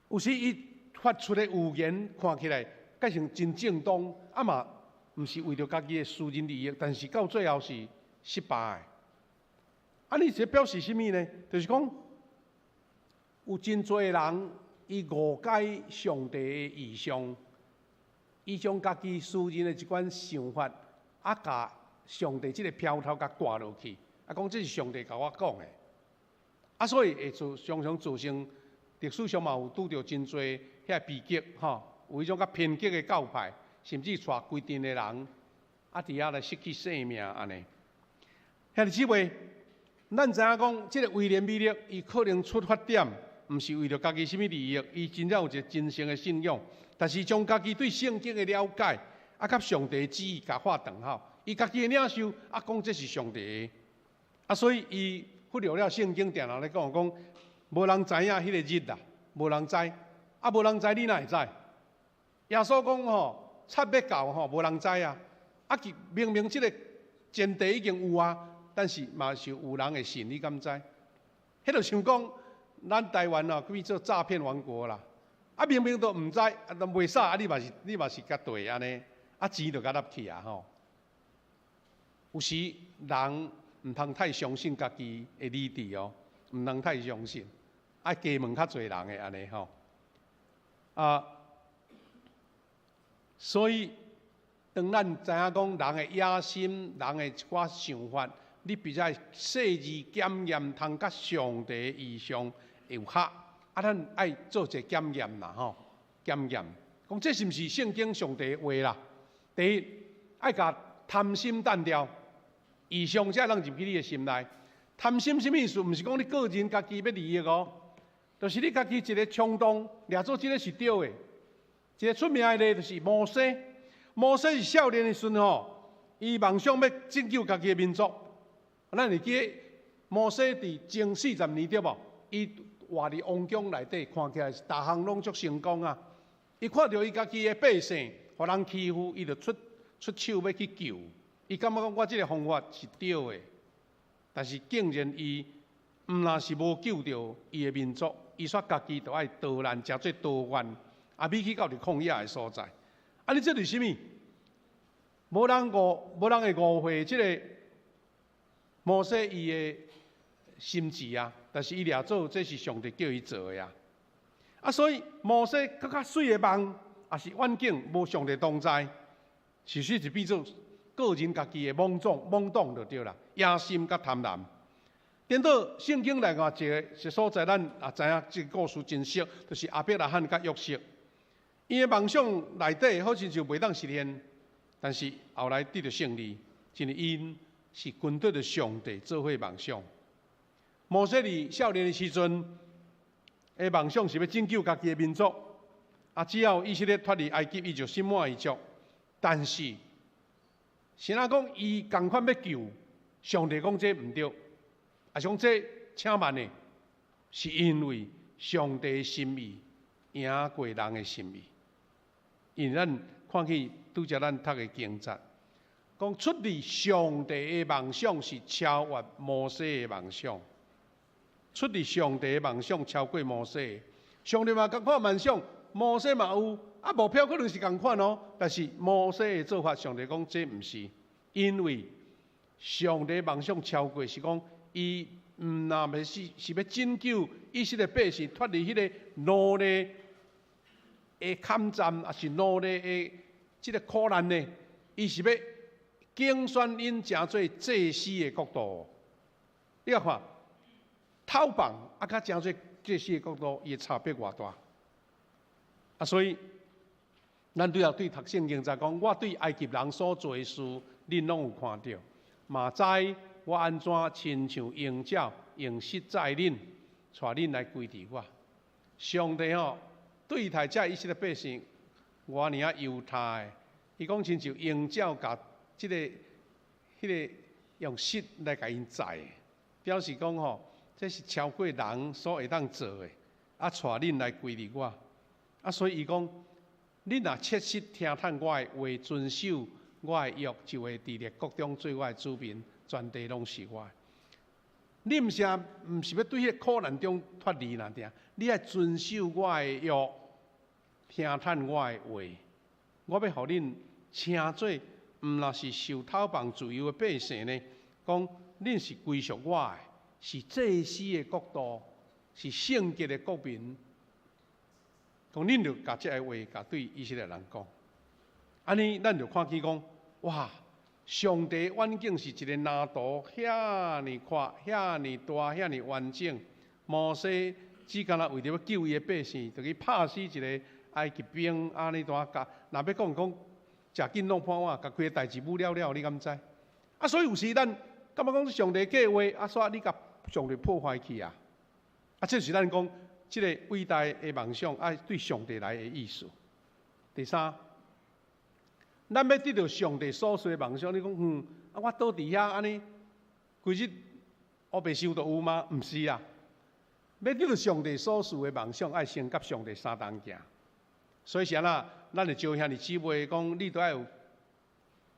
有時伊發出的預言看起來，蓋像真正當，啊嘛，毋是為著家己的私人利益，但是到最後是失敗的。啊，你這表示啥物呢？就是講，有真濟人伊誤解上帝的異象，伊將家己私人的一款想法，啊，共上帝這个標頭共掛落去，啊，講這是上帝共我講的，啊，所以會造常常造成歷史上嘛有拄著真濟遐悲劇，吼，有彼種較偏激的教派，甚至帶規陣的人，啊，佇遐來失去性命按呢。兄弟姊妹，咱知影講，這个威廉米勒，伊可能出發點毋是為著家己啥物利益，伊真正有一个真誠的信仰，但是將家己對聖經的了解，啊，佮上帝旨意共畫等號，伊家己的領受，啊，講這是上帝的，啊，所以伊忽略了聖經定定咧講講，無人知影彼个日啦，無人知，啊，無人知你哪會知？耶穌講吼，賊欲到吼，無人知啊，啊，其明明這个前提已經有啊，但是嘛是有人會信，你敢知？彼就像講，咱台灣哦，變做詐騙王國啦！啊，明明都毋知，啊，都袂使，啊，你嘛是共對按呢，啊，錢就共納去啊吼。有時人毋通太相信家己的理智哦，毋通太相信，愛加問較濟人的按呢吼。啊，所以當咱知影講人的野心、人的一寡想法，你必須愛細緻檢驗，通佮上帝的異象有合，啊，咱愛做一个檢驗啦吼，檢驗，講這是毋是聖經上帝的話啦？第一，愛共貪心擲掉，異象才會當入去你的心內。貪心啥物意思？毋是講你個人家己欲利益哦，就是你家己一个衝動，掠做這个是對的。一个出名的例就是摩西，摩西是少年的時陣吼，伊夢想欲拯救家己的民族。咱會記得摩西佇前40年對無？伊活佇王宮內底，看起來是逐項攏足成功啊！伊看著伊家己的百姓，予人欺負，伊就出手欲去救。伊感覺講我這个方法是對的，但是竟然伊毋但是無救著伊的民族，伊煞家己就愛逃難，成做逃犯，啊，欲去到佇曠野的所在。啊，你這是啥物？無人會誤會這个摩西伊的心志啊，但是伊掠做這是上帝叫伊做的啊。啊，所以摩西閣較媠的夢，抑是遠景，無上帝同在，其實是變做個人家己的莽撞、懵懂就對啦，野心佮貪婪。顛倒聖經內外一个所在，咱也知影這个故事真熟，就是亞伯拉罕佮約瑟。伊的夢想內底好親像袂當實現，但是後來得著勝利，因為𪜶是跟綴著上帝做伙夢想。摩西佇少年的時陣，的夢想是欲拯救家己的民族，啊，只要以色列脫離埃及，伊就心滿意足。但是是按怎講伊仝款欲救，上帝講這毋對，抑是講這請慢的，是因為上帝心意贏過人的心意。因為咱看去拄才咱讀的經節，講出自上帝的夢想是超越摩西的夢想，出自上帝的夢想超過摩西。上帝嘛仝款夢想，摩西嘛有，啊目標可能是仝款哦，但是摩西的做法，上帝講這毋是，因為上帝夢想超過是講，伊毋若欲是是欲拯救以色列百姓脫離彼个奴隸的崁佔，抑是奴隸的這个苦難呢？伊是欲揀選𪜶成做祭司的國度。你共看，討放啊，佮成做祭司的國度，伊的差別偌大。啊，所以咱拄仔對讀聖經就講，我對埃及人所做的事，恁攏有看著，嘛知我按怎親像鷹鳥用穡載恁，帶恁來歸佇我。上帝吼對待這以色列百姓，偌爾仔猶大的，伊講親像鷹鳥共這个、彼个用穡來共𪜶載，表示講吼，這是超過人所會當做的，啊，帶恁來歸佇我。啊，所以伊講，恁若切實聽趁我的話，遵守我的約，就會佇列國中做我的子民，全地攏是我的。你毋是啊，毋是欲對彼个苦難中脫離爾爾，你愛遵守我的約，聽趁我的話，我欲予恁成做，毋若是受討放自由的百姓呢？講恁是歸屬我的，是祭司的國度，是聖潔的國民。講恁著共這个話，共對以色列人講。按呢，咱就看見講，哇！上帝遠景是一個藍圖，遐爾闊，遐爾大，遐爾完整。摩西只干焦為著欲救伊的百姓，就去拍死一个埃及兵，按呢蹛共，若欲講講，食緊弄破碗，共規个代誌舞了了，你敢知？啊，所以有時咱感覺講上帝計劃，啊，煞你共上帝破壞去啊！啊，這是咱講這个偉大的夢想，愛對上帝來的意思。第三，咱欲得著上帝所賜的夢想，你講啊，我倒佇遐按呢，規日烏白想就有嗎？毋是啊！欲得著上帝所賜的夢想，愛先佮上帝相同行。所以是按怎，咱會招兄弟姊妹講，你都愛有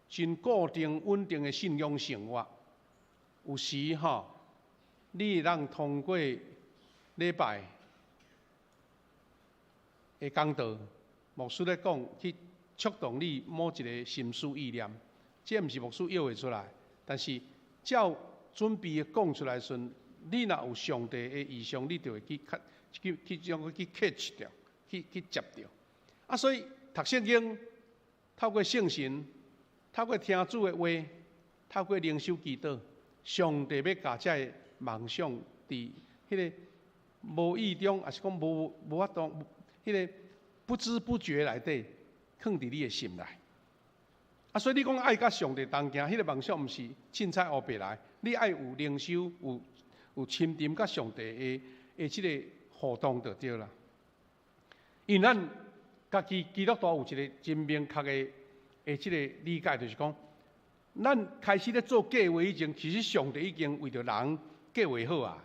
真固定穩定的信仰生活。有時吼，你會當通過禮拜的講道，牧師咧講，去觸動你某一个心思意念，這毋是牧師約會出來，但是照準備講出來時陣，你若有上帝的異象，你就會去去去將去 catch 著，去去接著。啊，所以讀聖經，透過聖神，透過聽主的話，透過靈修祈禱，上帝欲共這个夢想佇彼个無意中，抑是講無無法度，彼个不知不覺內底，囥佇你的心內。啊，所以你講愛佮上帝同行，彼个夢想毋是凊彩烏白來，你愛有靈修，有有親近佮上帝的的這个互動就對啦。因為咱家己基督徒有一个真明確的的這个理解，就是講，咱開始咧做計劃以前，其實上帝已經為著人計劃好啊。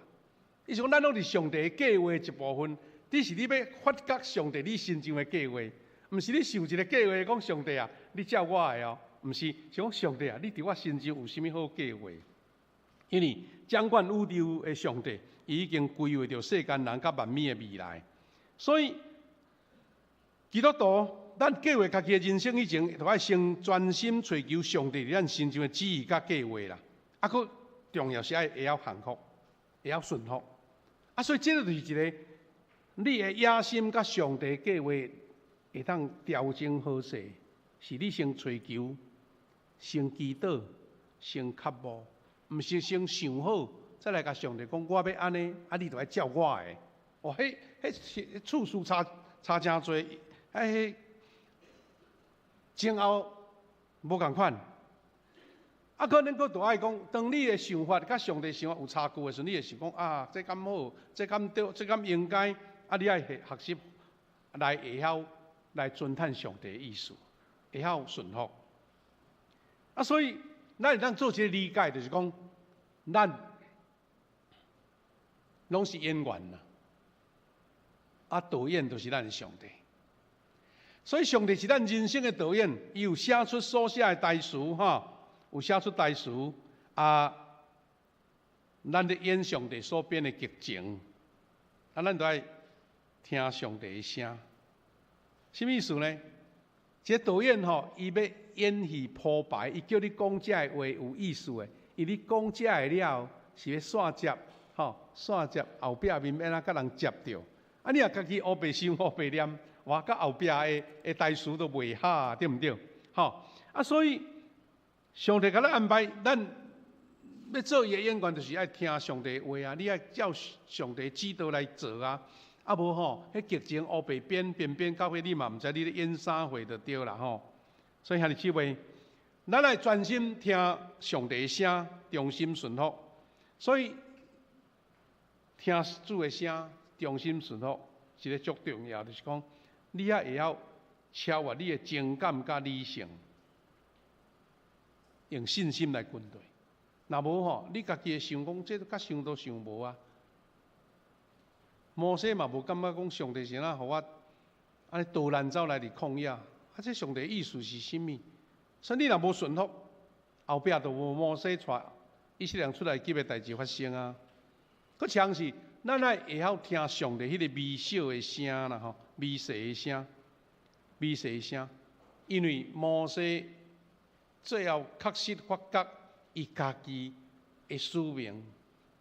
意思講，咱攏是上帝計劃的一部分，只是你欲發覺上帝你身上的計劃，毋是你想一个計劃講上帝啊，你照我的哦，毋是，是講上帝啊，你佇我身上有啥物好計劃？因為掌管宇宙的上帝，伊已經規劃著世間人佮萬物的未來，所以基督徒，咱計劃家己的人生以前，就愛先專心揣求上帝佇咱身上的旨意佮計劃啦。啊，閣重要是愛會曉降服，會曉順服。啊，所以這個就是一个你的野心佮上帝計劃會當調整好勢，是你先揣求、先祈禱、先渴慕，毋是先想好，再來共上帝講我欲按呢，啊，你就愛照我的。哦，彼彼次序差差誠濟，啊，彼前後無仝款。啊，可能閣著愛講，當你的想法佮上帝想法有差距的時陣，你會想講啊，這敢好，這敢對，這敢應該，啊，你愛學學習來會曉來尊探上帝的意思，會曉順服。啊，所以咱會當做一個理解，就是講，咱攏是演員啦，啊，導演就是咱的上帝。所以上帝是咱人生的導演，伊有寫出所寫的台詞，吼，有寫出台詞，啊，咱咧演上帝所編的劇情，啊，咱都愛聽上帝的聲。啥物意思呢？這個導演吼，伊欲演戲鋪排，伊叫你講這个話有意思的，伊你講這个了後，是欲線接，吼，線接後壁面欲按怎共人接著。啊，你若家己烏白想烏白念，哇，佮後壁的台詞都袂合，對毋對？吼，啊，所以上帝共咱安排，咱欲做伊的演員，就是愛聽上帝話啊！你愛照上帝指導來做啊！啊無吼，彼劇情烏白編編編到尾，你嘛毋知你咧演啥貨就對啦吼。所以兄弟姊妹，咱愛專心聽上帝的聲，忠心順服。所以聽主的聲，忠心順服，一个足重要，就是講你愛會曉超越你的情感佮理性，用信心來跟隨。若無吼，你家己會想講，這較想都想無啊。摩西嘛無感覺講上帝是按怎予我按呢逃難走來佇曠野，啊，這上帝意思是啥物？所以你若無順服，後壁就無摩西帶以色列人出埃及的代誌發生啊。閣像是咱愛會曉聽上帝彼个微小的聲啦吼，微細的聲，微細的聲，因為摩西最後確實發覺伊家己的使命，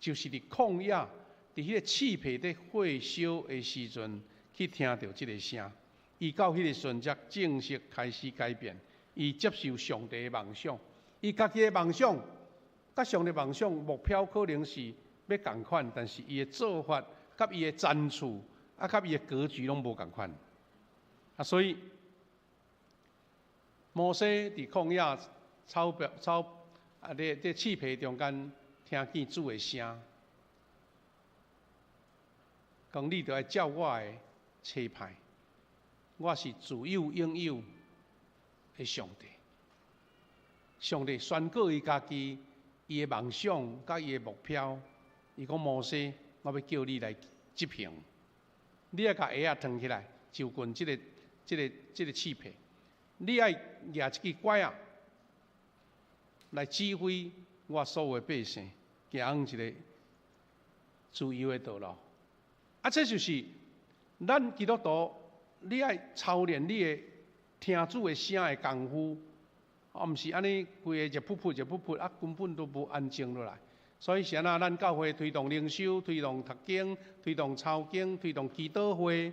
就是佇曠野，佇彼個刺皮佇火燒的時陣，去聽著這个聲，伊到彼个時陣才正式開始改變，伊接受上帝的夢想，伊家己的夢想，佮上帝夢想目標可能是欲仝款，但是伊的做法、佮伊的層次、啊，佮伊的格局攏無仝款。啊，所以摩西佇曠野草表草啊，佇佇刺皮中間聽見主的聲，講你著愛照我的差派，我是自有永有的上帝。上帝宣告伊家己，伊的夢想佮伊的目標。伊講摩西，我欲叫你來執行，你愛共鞋仔脫起來，就近這个、這个、這个刺皮，你愛舉一支拐仔來指揮我所有的百姓，行一个自由的道路。啊，這就是咱基督徒，你愛操練你的聽主的聲的功夫，啊，毋是按呢規个熱噗噗熱噗噗，啊，根本都無安靜落來。所以是按怎，咱教會推動靈修、推動讀經、推動抄經、推動祈禱會，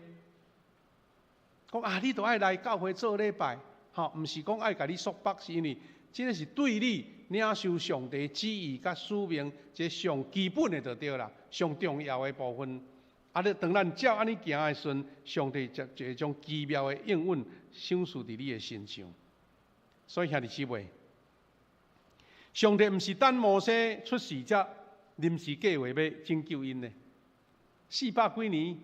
講啊，你都愛來教會做禮拜，吼，毋是講愛共你束縛，是因為這个是對你領受上帝旨意佮使命，這上基本的就對啦，上重要的部分。啊！你當咱照按呢行的時陣，上帝就會將奇妙的應允賞賜佇你的身上。所以兄弟姊妹，上帝毋是等摩西出事才臨時計劃欲拯救𪜶呢？四百幾年，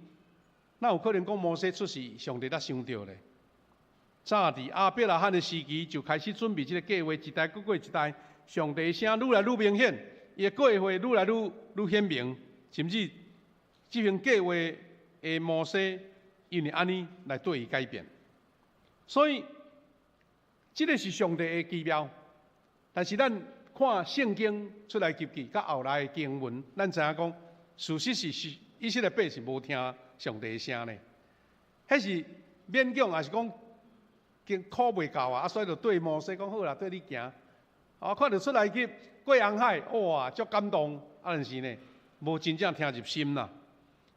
哪有可能講摩西出事，上帝才想著咧？早佇亞伯拉罕的時期就開始準備這个計劃，一代閣過一代，上帝聲愈來愈明顯，伊的計劃愈來愈愈顯明，甚至執行計劃的摩西，因為按呢來對伊改變。所以，這个是上帝的奇妙。但是咱看聖經出埃及記，佮後來的經文，咱知影講，事實是是以色列百姓無聽上帝的聲呢。彼是勉強，抑是講經苦袂夠啊？啊，所以就對摩西講好啦，綴你行。啊，看著出埃及過紅海，哇，足感動。啊，但是呢，無真正聽入心啦。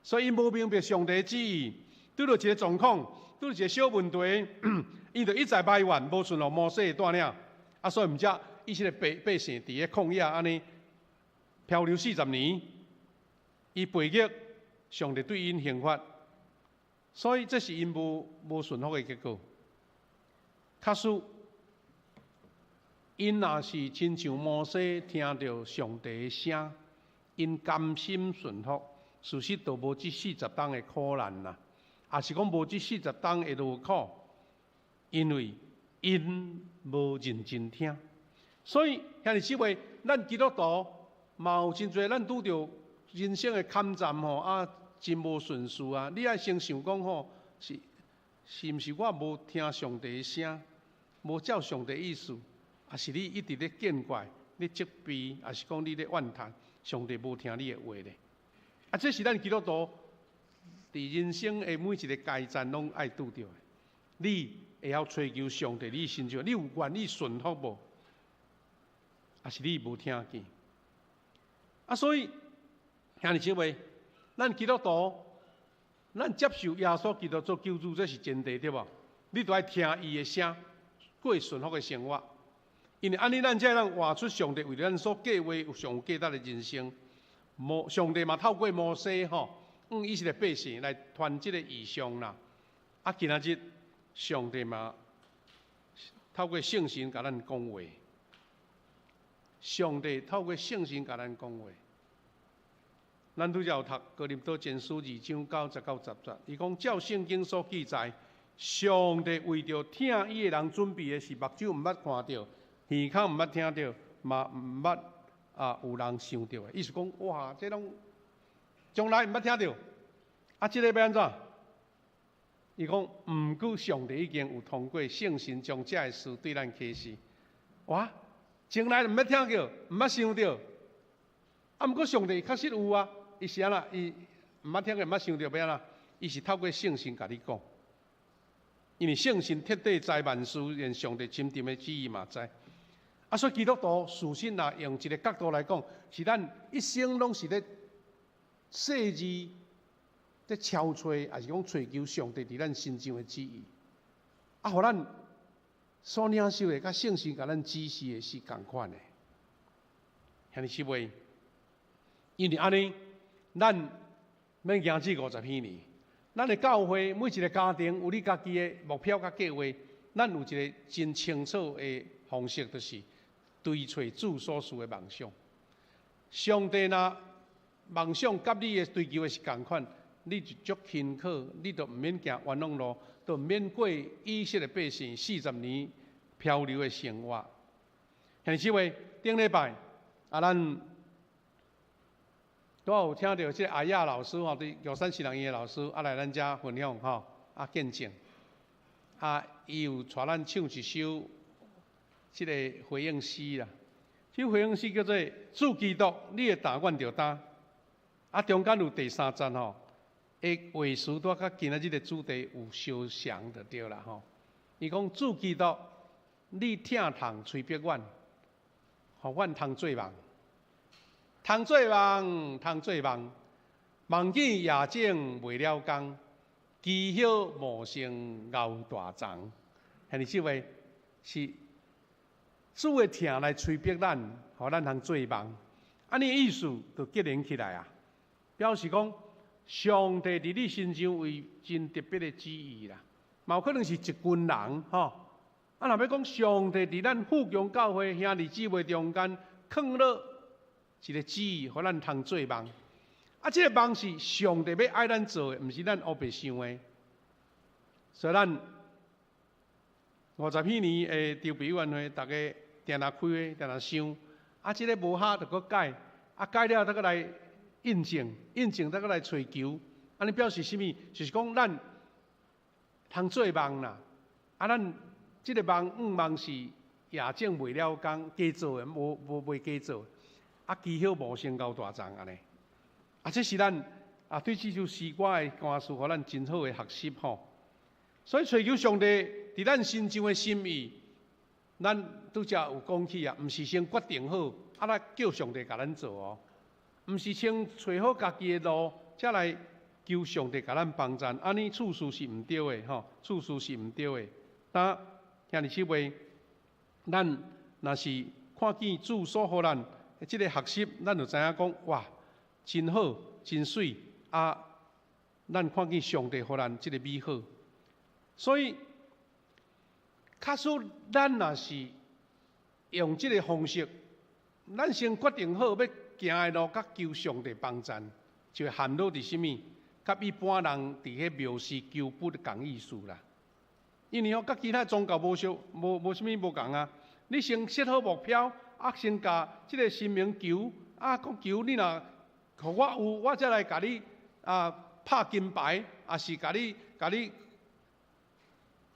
所以𪜶無明白上帝旨意，拄著一个狀況，拄著一个小問題，伊就一再埋怨，無順服摩西的帶領。啊，所以毋才以色列百百姓佇咧曠野按呢漂流40年，伊背逆上帝對𪜶刑罰，所以這是𪜶無無順服的結果。假使𪜶若是親像摩西聽著上帝的聲，𪜶甘心順服，事實就無這四十冬的苦難啦，抑是講無這四十冬的勞苦，因為𪜶無認真聽。所以兄弟姊妹，咱基督徒嘛有真濟，咱拄著人生的坎站吼，啊，真無順遂啊！你愛先想講吼，是毋是我無聽上帝的聲，無照上帝意思，抑是你一直咧見怪、咧責備，抑是講你咧怨嘆，上帝無聽你的話咧？啊，這是咱基督徒佇人生的每一個階層攏愛拄著的。你會曉揣求上帝你身上，你有願意順服無？抑是你無聽見？啊，所以兄弟姊妹，咱基督徒，咱接受耶穌基督做救主，這是前提對無？你著愛聽伊的聲，過順服的生活。因為按呢，咱才會當活出上帝為咱所計劃有上有價值的人生。上帝嘛透過摩西吼，向以色列百姓來傳這個異象啦。啊，今仔日上帝嘛透過聖神共咱講話。上帝透過聖神共咱講話。咱拄才有讀哥林多前書2章9節到10節，伊講照聖經所記載，上帝為著疼伊的人準備的是目睭毋捌看著，耳孔毋捌聽著，嘛毋捌啊有人想著的。意思講，哇，這攏從來毋捌聽著。啊，這个欲按怎？伊講，毋過上帝已經有通過聖神將這个事對咱啟示。哇，從來毋捌聽著，毋捌想著。啊，毋過上帝確實有啊。伊是按怎？伊毋捌聽過，毋捌想著，欲按怎？伊是透過聖神共你講，因為聖神徹底知萬事，連上帝深沉的旨意嘛知。啊，所以基督徒事實若用一個角度來講，是咱一生攏是咧細膩、咧敲揣，抑是講揣求上帝佇咱身上的旨意。啊，予咱所領受的，佮聖神共咱指示的是仝款的。兄弟姊妹，因為按呢，咱欲行至50禧年，咱的教會每一個家庭有你家己的目標佮計劃，咱有一個真清楚的方式，就是追揣主所賜的夢想。上帝若夢想佮你的追求的是仝款，你就足輕巧，你就毋免行冤枉路，就毋免過以色列百姓40年漂流的生活。兄弟姊妹，頂禮拜啊，咱拄有聽著這個阿亞老師吼，佇玉山神學院的老師啊來咱遮分享吼，啊見證，啊伊有帶咱唱一首這個回應詩啦。這首回應詩叫做《主基督，你的擔阮著擔》。啊，中間有第三節吼，的話詞拄佮今仔日的主題有相像就對啦吼。伊講主基督，你疼痛催逼阮，予阮通做夢。通做夢，通做夢，夢見夜景袂了工，枝葉茂盛熬大欉。兄弟姊妹，是主的疼來催逼咱，予咱通做夢。按呢意思就結連起來啊，表示講上帝佇你身上有真特別的旨意啦。嘛有可能是一群人吼。啊，若欲講上帝佇咱富強教會兄弟姊妹中間囥落一個旨意，予咱通做夢。啊，這個夢是上帝欲愛咱做的，毋是咱烏白想的。所以咱50禧年的籌備委員會，逐家定定開會，定定想。啊，這个無合就閣改，啊改了再閣來印證，印證再閣來揣求。按呢表示啥物？就是講咱通做夢啦。啊，咱這个夢願望是夜景袂了工，加做的，無無袂加做。啊，枝葉茂盛熬大欉按呢。啊，這是咱啊對這首詩歌的歌詞，予咱真好的學習吼。所以揣求上帝佇咱身上的心意，咱拄才有講起啊，毋是先決定好，啊來叫上帝共咱做哦。毋是先揣好家己的路，才來求上帝共咱幫贊。按呢次序是毋對的吼，次序是毋對的。但兄弟姊妹，咱若是看見主所予咱這个學習，咱就知影講哇，真好，真媠啊！咱看見上帝予咱這个美好，所以，假使咱若是用這个方式，咱先決定好欲行的路，佮求上帝幫贊，就會陷落佇啥物？佮一般人佇彼廟寺求佛仝意思啦。因為吼，佮其他宗教無相無無啥物無仝啊。你先設好目標，啊，先共這个神明求，啊，講求你若予我有，我才來共你啊拍金牌，抑是共你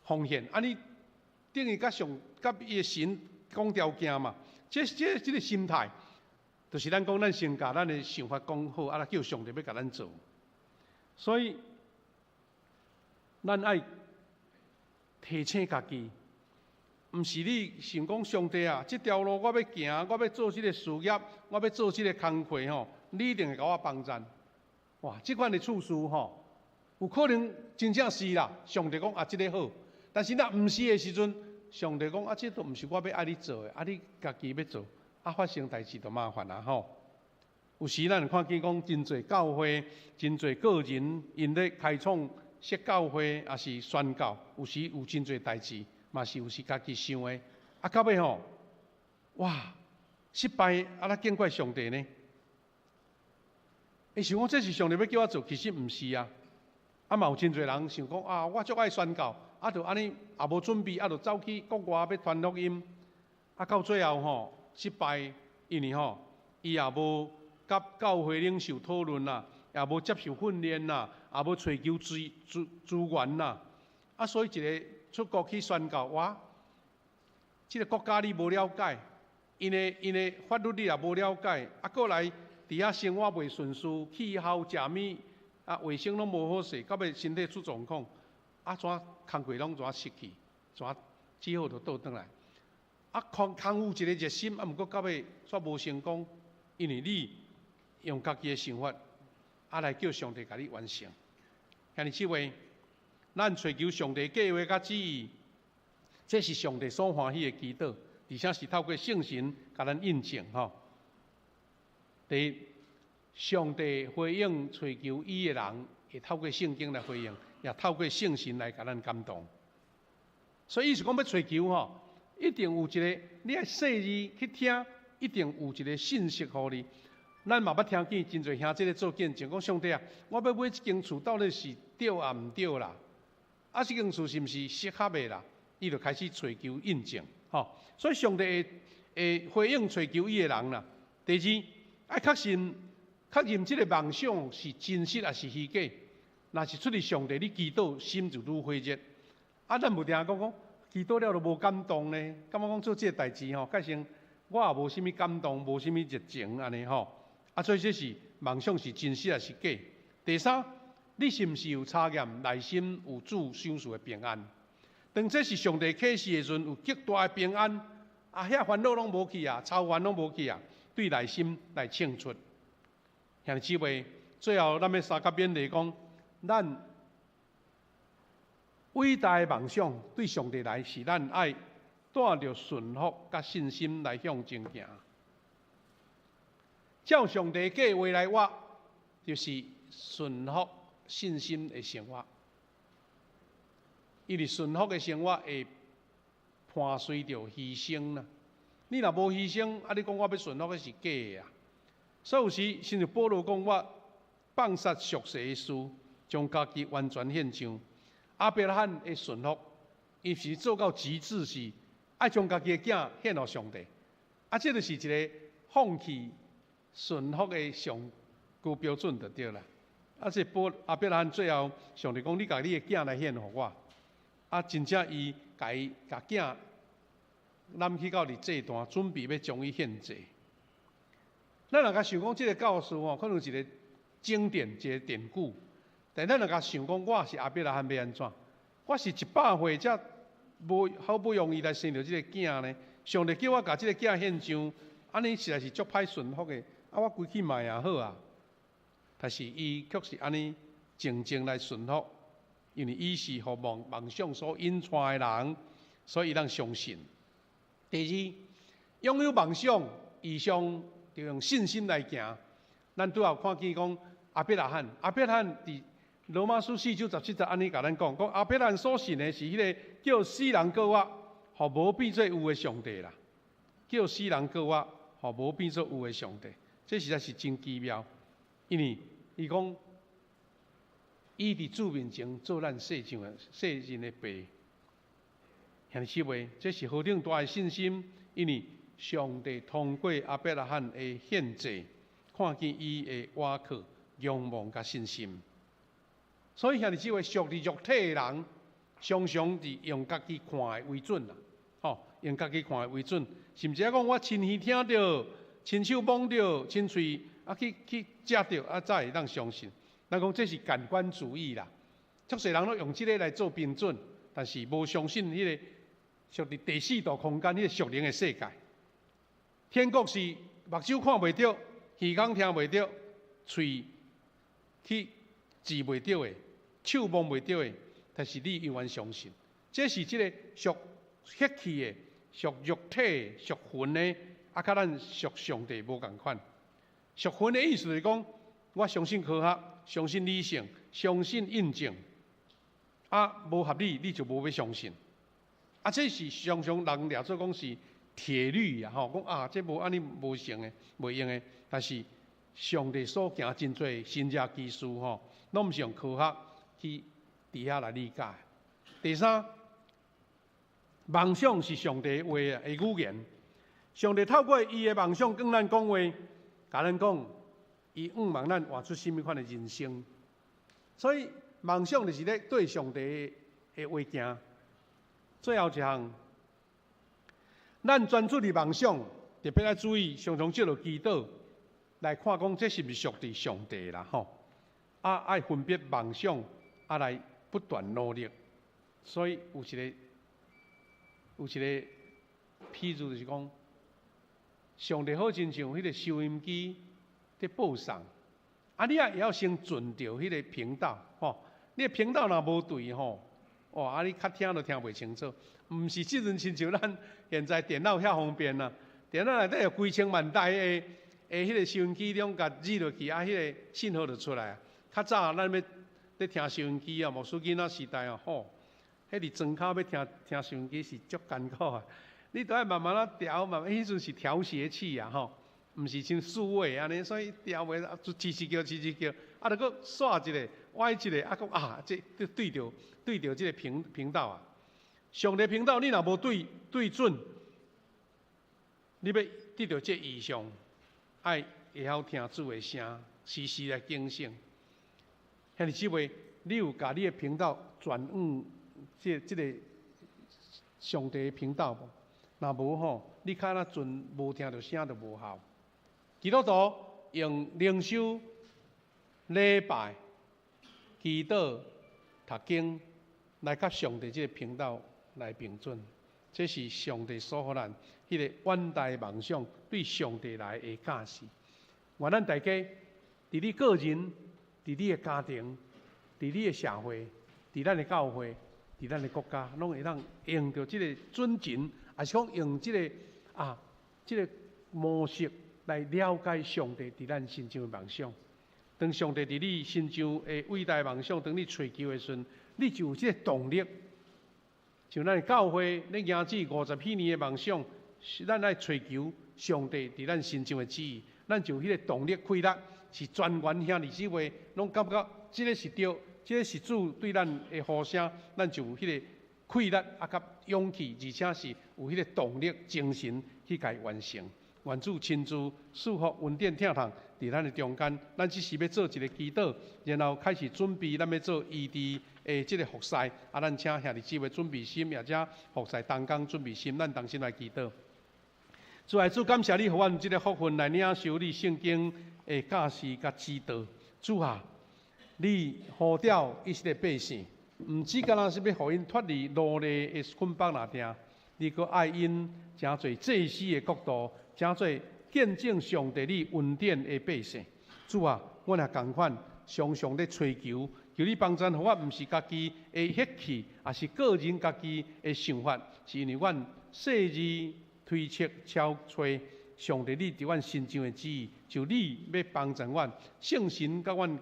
奉獻，按呢等於佮上佮伊的神講條件嘛。這個心態，就是咱講咱先共咱的想法講好，啊，來叫上帝欲共咱做。所以，咱愛提醒家己，毋是你想講上帝啊，這條路我欲行，我欲做這个事業，我欲做這个工課吼，你一定會共我幫贊。哇，這款的處事吼，有可能真正是啦。上帝講啊，這个好，但是若毋是的時陣，上帝講啊，這都毋是我欲愛你做的，啊，你家己欲做，啊，發生代誌就麻煩啊吼。有時咱會看見講真濟教會，真濟個人𪜶咧開創設教會，抑是宣教，有時有真濟代誌，嘛是有時家己想的，啊，到尾吼，哇，失敗，啊，咱見怪上帝呢？伊想講這是上帝欲叫我做，其實毋是啊。啊，嘛有真濟人想講啊，我足愛宣教，啊，就按呢也無準備，啊，就走去國外欲傳福音，啊，到最後吼失敗，因為吼伊也無佮教會領袖討論啦，也無接受訓練啦，也無揣求資源啦，啊，所以一个出國去宣教，哇，這个國家你無了解，𪜶的法律你也無了解，啊，閣來佇遐生活袂順遂，氣候、食物啊、衛生攏無好勢，到尾身體出狀況，啊，怎工課攏怎失去，怎只好就倒轉來。啊，空空有一个熱心，啊，毋過到尾煞無成功，因為你用家己的想法，啊，來叫上帝共你完成。兄弟姊妹，咱揣求上帝計劃佮旨意，這是上帝所歡喜的祈禱，而且是透過聖神共咱印證吼。第一，上帝回應揣求伊的人，會透過聖經來回應，也透過聖神來共咱感動。所以，伊是講欲揣求吼，一定有一个你愛細膩去聽，一定有一个信息予你。咱嘛捌聽見真濟兄弟咧做見證，講上帝啊，我欲買這間厝到底是對抑毋對啦？啊，這間厝是毋是適合的啦？伊就開始揣求印證，吼。所以上帝會回應揣求伊的人啦。第二，愛確信確認這个夢想是真實抑是虛假。若是出自上帝，你祈禱心就愈火熱。啊，咱無定講講祈禱了都無感動呢？感覺講做這个代誌吼，改成我也無啥物感動，無啥物熱情按呢吼。啊，所以這是夢想是真實抑是假？第三，你是毋是有查驗內心有主賞賜的平安？當這是上帝啟示的時陣，有極大的平安，啊，遐煩惱攏無去啊，愁煩攏無去啊，對內心來唱出。兄弟姊妹，最後咱欲相佮勉勵講，咱偉大的夢想對上帝來是咱愛帶著順服佮信心來向前行。照上帝計劃來活，就是順服信心的生活。因為順服的生活會伴隨著犧牲啦。你若無犧牲，啊，你講我欲順服，彼是假的啊。所以有時，親像保羅講，我放殺屬世的事，將家己完全獻上。亞伯拉罕的順服，伊是做到極致，是愛將家己的囝獻予上帝。啊，這就是一个放棄順服的上高標準就對啦。啊，這保亞伯拉罕最後，上帝講：你共你的囝來獻予我。啊，真正伊共伊共囝攬去到佇祭壇，準備欲將伊獻祭。咱若共想講，這个故事吼，可能是一个經典，一个典故。但咱若共想講，我是亞伯拉罕欲按怎？我是100歲才無好不容易來生著這个囝呢。上帝叫我共這个囝獻上，按呢實在是足歹順服的。啊，我規氣賣也好啊。但是伊卻是按呢靜靜來順服，因為伊是予夢想所引帶的人，所以伊通相信。第二，擁有夢想，以上就用信心來行。咱拄仔有看見講亞伯拉罕，亞伯拉罕佇羅馬書4章17節按呢共咱講，講亞伯拉罕所信的是彼个叫死人閣活，予無變做有的上帝啦。叫死人閣活，予無變做有的上帝，這實在是真奇妙。因為伊講，伊佇主面前做咱世上的世人的爸。兄弟姊妹，這是何等大的信心！因為上帝通過亞伯拉罕的獻祭，看見伊的倚靠、仰望佮信心。所以兄弟姊妹，屬佇肉體的人，常常是用家己看的為準啦，吼，用家己看的為準，甚至講我親耳聽著、親手摸著、親喙啊去食著，啊才會當相信。咱講這是感官主義啦，足濟人攏用這个來做標準，但是無相信彼个屬佇第四度空間彼个屬靈的世界。天國是目睭看袂著、耳孔聽袂著、喙去舌袂著的、手摸袂著的，但是你永遠相信，這是這个屬血氣的、屬肉體的、屬魂的，啊，佮咱屬上帝無仝款。屬魂的意思是講，我相信科學，相信理性，相信印證，啊，無合理你就無欲相信。啊，這是常常人掠做講是鐵律啊，吼，講啊，這無按呢無成的，袂用的。但是上帝所行真濟神蹟奇事吼，攏毋是用科學去佇遐來理解。第三，夢想是上帝話的語言。上帝透過伊的夢想跟咱講話，共咱講，伊向望咱活出啥物款的人生。所以夢想就是咧對上帝的話行。最後一項，咱專注佇夢想，特別愛注意，常常藉著祈禱來看講，這是毋是屬佇上帝啦？吼！啊，愛分別夢想，啊來不斷努力。所以有一個譬喻，就是講，上帝好親像彼个收音機佇播送，啊，你也會曉先準著彼个頻道，吼！你的頻道若無對吼，哇！啊，你較聽都聽袂清楚，毋是這陣親像咱現在電腦遐方便啊，電腦內底有幾千萬台的彼个收音機，攏共入落去，啊，彼个信號就出來啊。較早咱欲咧聽收音機啊，牧師囡仔時代啊，吼，彼佇莊跤欲聽聽收音機是足艱苦啊。你都愛慢慢仔調，慢慢彼陣是調諧器啊，吼，毋是像數位按呢，所以調袂啊，就吱吱叫，吱吱叫，啊，著閣煞一下，歪一下，啊，講啊，這對著對著這个頻道啊。上帝頻道你若無對準，你欲得著這異象，愛會曉聽主的聲，時時來警醒。兄弟姊妹，你有共你的頻道轉往這个上帝的頻道無？若無吼，你較若陣無聽著聲就無效。基督徒用靈修、禮拜、祈禱、讀經來佮上帝這个頻道來平準，這是上帝所予咱彼个遠大夢想對上帝來的教示。願咱大家佇你個人、佇你的家庭、佇你的社會、佇咱的教會、佇咱的國家，攏會當用著這个準繩，抑是講用這个模式來了解上帝佇咱身上的夢想。當上帝佇你身上的偉大夢想，當你揣求的時陣，你就有這個動力。像咱的教會咧行這50幾年的夢想，是咱愛揣求上帝佇咱身上的旨意，咱就有彼个動力氣力，是全員兄弟姊妹攏感覺這个是對，這个是主對咱的呼聲，咱就有彼个氣力啊，佮勇氣，而且是有彼个動力精神去共伊完成。願主親自賜福恩典疼痛佇咱的中間，咱只是欲做一个祈禱，然後開始準備咱欲做醫治的這个服侍。啊，咱請兄弟姊妹準備心，也請服侍同工準備心，咱同心來祈禱。主愛主，感謝你予阮這个福分來領受你聖經的教示佮指導。主啊，你呼召以色列百姓，毋只干焦是欲予𪜶脫離奴隸的捆綁爾定，你閣愛𪜶成做祭司的國度，成做見證上帝你恩典的百姓。主啊，阮也仝款，常常咧揣求，求你幫贊，予我毋是家己的血氣，抑是個人家己的想法，是因為阮細膩推測敲揣上帝你佇阮身上的旨意，就你欲幫贊阮，聖神佮阮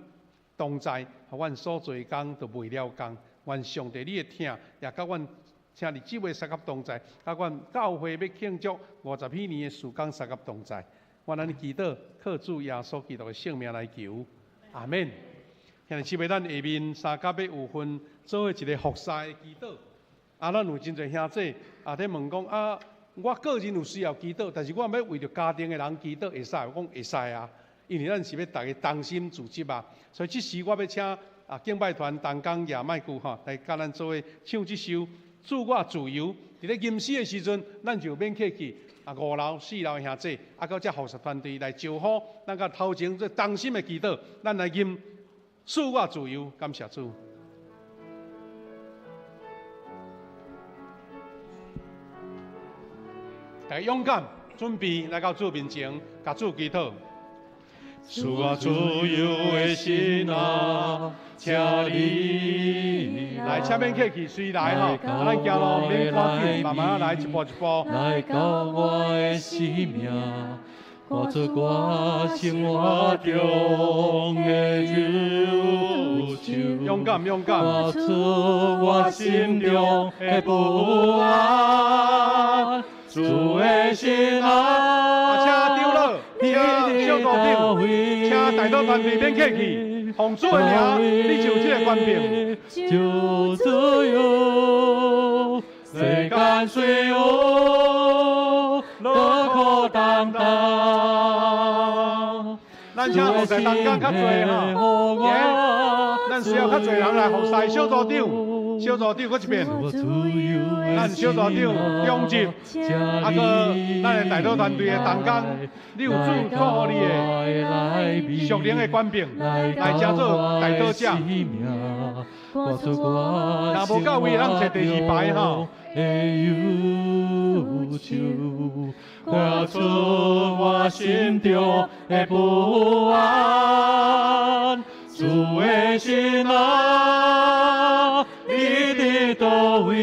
同在，予阮所做的工都袂了工。願上帝你的疼，也佮阮請你這位相佮同在，佮阮教會欲慶祝50幾年的事工相佮同在。願按呢祈禱，靠主耶穌基督的聖名來求，阿們。兄弟姊妹，咱下面三甲欲有份做一个服侍的祈禱。啊，咱有真濟兄弟啊，咧問講啊，我个人有需要祈禱，但是我欲為著家庭的人祈禱，會使？我講會使啊，因為咱是欲逐家同心組織啊。所以這時我欲請啊敬拜團同工也麥顧吼來佮咱做伙唱這首《賜我自由》。佇咧吟詩的時陣，咱就免客氣。啊，五樓、四樓的兄弟，啊，閣遮服侍團隊來招呼，咱佮頭前做同心的祈禱，咱來吟賜我自由，感謝主。大家勇敢，準備來到主面前，共主祈禱。賜我自由的神啊，請你來，請免客氣，隨來吼。咱行路免趕緊，慢慢來，一步一步。來到我的生命，看出我生活中的憂愁。勇敢，勇敢。看出我心中的不安。主的神啊，請長老，請小組長，請代禱團隊免客氣，奉主的名，你就有這個權柄。就自由，世間雖有樂可擔當。咱請服侍同工較濟吼，咱需要較濟人來服侍小組長。小組長閣一遍，咱小組長中執，啊閣咱的代禱團隊的同工，你有主託予你的屬靈的權柄，來遮做代禱者。若無夠位，咱坐第二排吼。看出我心中的不安，主的神啊，你佇佗位？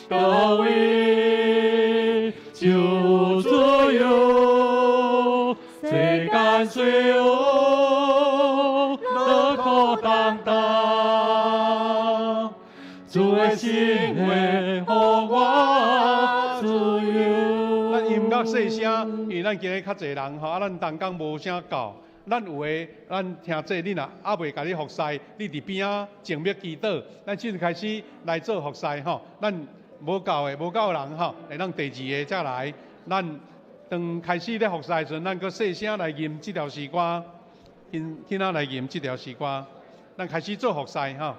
佗位就自由，世間雖有樂可擔當，主的心會予我自由。咱音樂細聲，因為咱今日較濟人吼，啊，咱同工無啥夠。咱有的，咱聽這，你若猶未共你服侍，你佇邊仔靜默祈禱。咱這陣開始來做服侍吼，咱無夠的，無夠人吼，會當第二个才來。咱當開始咧服侍的時陣，咱閣細聲來吟這條詩歌，輕輕仔來吟這條詩歌。咱開始做服侍吼，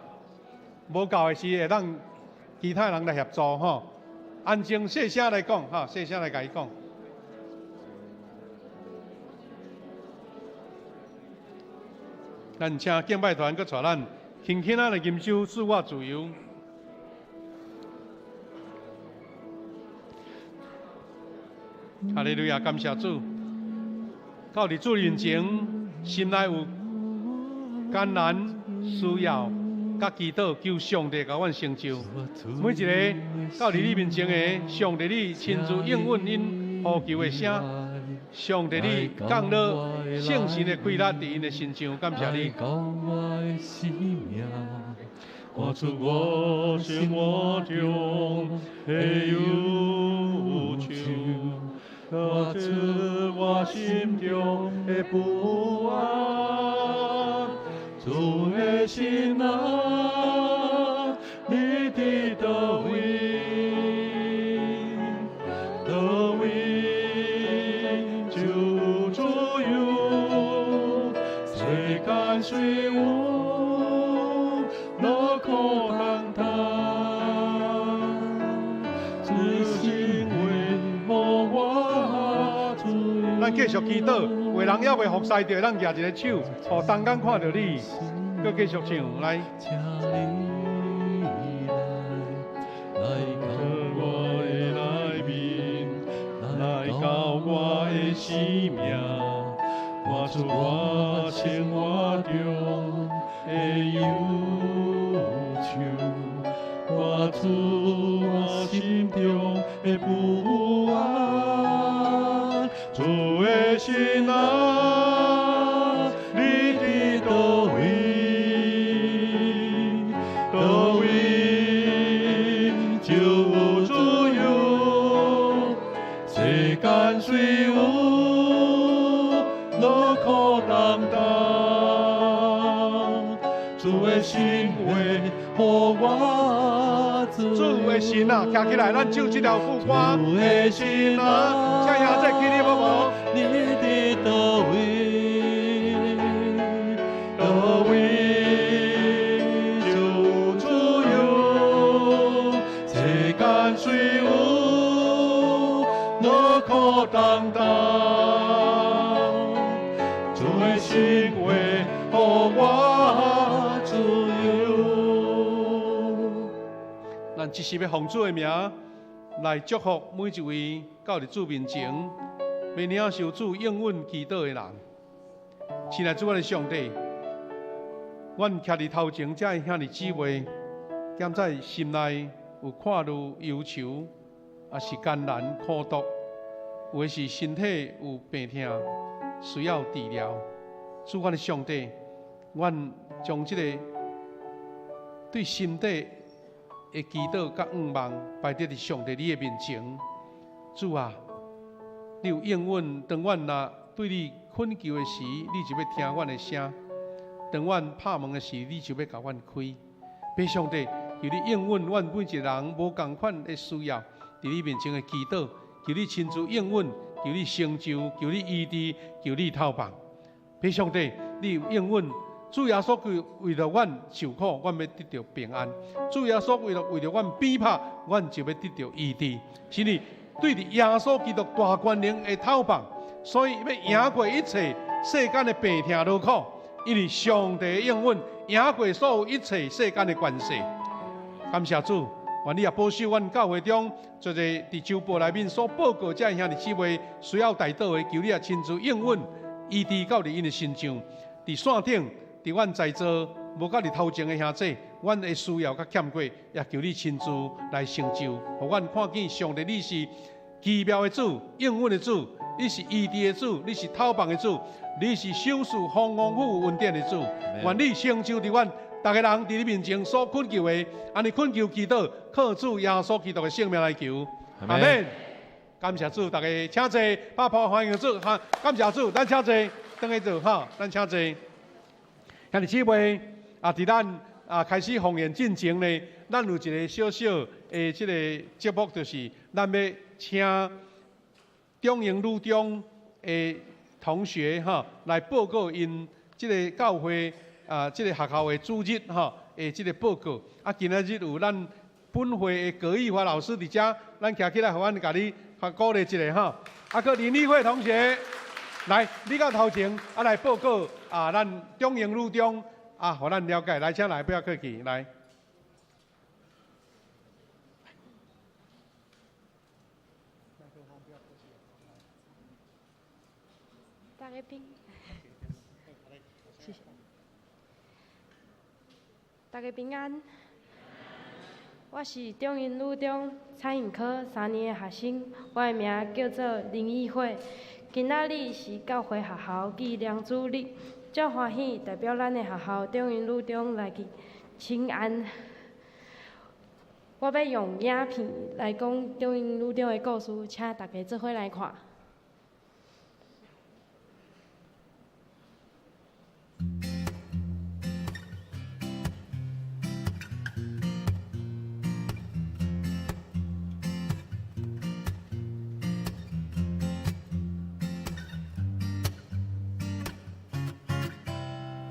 無夠的時會當其他人來協助吼。安靜細聲來講吼，細聲來共伊講。咱請敬拜團閣帶咱輕輕仔來吟首賜我自由。哈利路亞，感謝主。到佇主面前，心內有艱難需要，佮祈禱求上帝共阮成就。每一個到佇你面前的，上帝你親自應允𪜶呼求的聲。上帝，你降落聖神的氣力佇𪜶的身上，感謝你。看出我生活中的憂愁，看出我心中的不安。主的神啊，你佇佗位？佗位就自由，世間雖有樂可擔當，主心為予我自由。咱繼續祈禱，有的人猶未服侍著，咱舉一个手，予同工看著你，閣繼續唱來。請你來，來到我的內面，來到我的生命，看出我生活中的憂愁，看出我心中的不安。主的神啊，你佇佗位？佗位就有自由，世間雖有樂可擔當，主主的神話，予我自由。主的神啊，徛起來，咱唱這條副歌。主的神啊，請兄弟起立好無？你佇佗位？佗位就自由？世間雖有勞苦擔當，主的神話予我自由。咱這時欲奉主的名來祝福每一位到佇主面前欲領受主應允祈禱的人。親愛主，阮的上帝，阮徛佇頭前，這的兄弟姊妹，敢知心內有看慮憂愁，抑是艱難苦毒，有的是身體有病痛，需要治療。主，阮的上帝，阮將這個對心底的祈禱佮願望擺佇上帝你的面前。主啊，你有應允，當阮若對你懇求的時，你就欲聽阮的聲；當阮拍門的時，你就欲共阮開。父上帝，求你應允阮每一個人無仝款的需要，佇你面前的祈禱，求你親自應允，求你成就，求你醫治，求你透放。父上帝，你有應允，主耶穌為著阮受苦，阮欲得著平安；主耶穌為著阮鞭拍，阮就欲得著醫治。是你對著耶穌基督大權能的透放，所以欲贏過一切世間的病痛勞苦，因為上帝的應允贏過所有一切世間的權勢。感謝主，願你也保守阮教會中，做個佇週報內面所報告這兄弟姊妹需要代禱的，求你也親自應允醫治到佇𪜶的身上。佇線頂，佇阮在座無到佇頭前的兄弟，阮的需要佮欠缺，也求你親自來成就，予阮看見上帝你是奇妙的主、應允的主，你是醫治的主，你是透放的主，你是賞賜豐豐富富恩典的主。願你成就佇阮逐个人佇你面前所懇求的，按呢懇求祈禱，靠主耶穌基督的聖名來求，阿們。感謝主，大家請坐，拍破歡迎主，哈！感謝主，咱請坐，轉去坐哈，咱請坐。兄弟姊妹，啊，佇咱啊開始奉獻進前呢，咱有一個小小的這個節目，就是咱欲請中英女中的同學哈來報告𪜶這個教會啊，這個學校的主日哈的這個報告。啊，今仔日有咱本會的葛玉華老師佇遮，咱徛起來，予阮共你較鼓勵一下哈。啊，閣林立慧同學，來，你到頭前啊來報告啊，咱中英女中啊，予咱了解。來，請來，不要客氣，來。大家平，謝謝。大家平安。我是中英女中餐飲科三年的學生，我的名叫做林義慧。今仔日是教會學校紀念主日，足歡喜代表咱的學校中英女中來去請安。我欲用影片來講中英女中的故事，請大家做伙來看。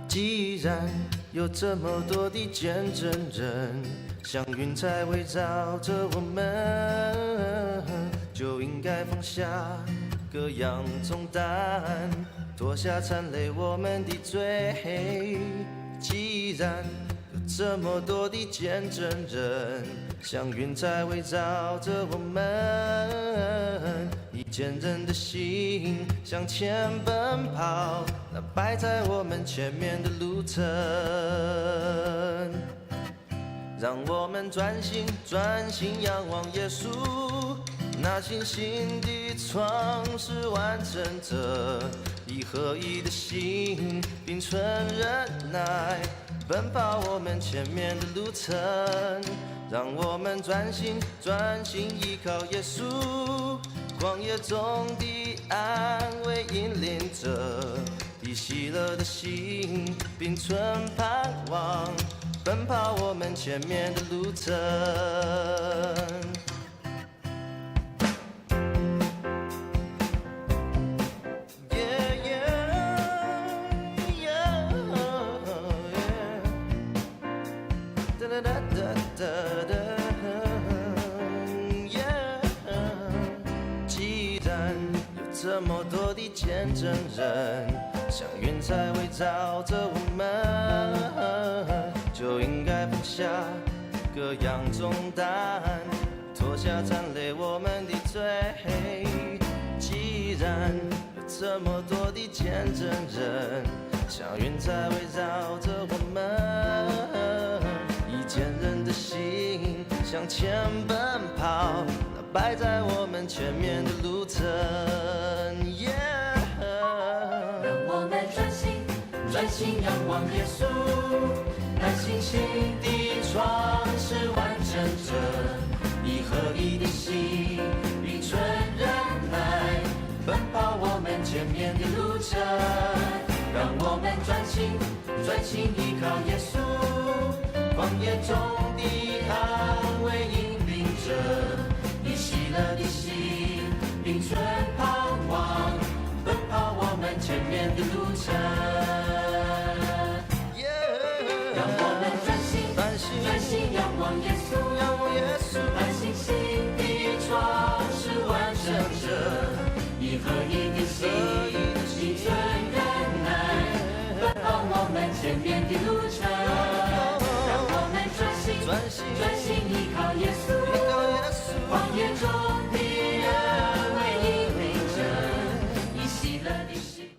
既然有這麼多的見證人，像雲彩圍繞着我們，就應該放下各樣重擔，脫下纏累我們的罪。既然有這麼多的見證人，像雲彩圍繞着我們，以堅韌的心向前奔跑，那擺在我們前面的路程，讓我們專心專心仰望耶穌，那信心的創始完成者，以合一的心並存忍耐，奔跑我們前面的路程，讓我們專心專心依靠耶穌，曠野中的安慰引領者，以喜乐的心，并存盼望，奔跑我们前面的路程。Yeah, yeah, yeah, yeah. 哒哒哒哒哒哒，Yeah。既然有这么多的见证人，像云彩围绕着我们，就应该放下各样重担，脱下缠累我们的罪。既然有这么多的见证人，像云彩围绕着我们，以坚韧的心向前奔跑，那摆在我们前面的路程。Yeah。让我们专心，专心仰望耶稣，那信心的创始完成者，以合一的心，并存忍耐，奔跑我们前面的路程。让我们专心，专心依靠耶稣，旷野中的捍卫引领者，以喜乐的心，并存盼望，奔跑我们前面的路程。让我们专心，专心专心仰望耶稣，仰望耶稣，那信心的创始完成者，以合一的心，并存忍耐，奔跑我们前面的路程。让我们专心，专心专心依靠耶稣，依靠耶稣，旷野中的恩惠引领者，以喜乐的心。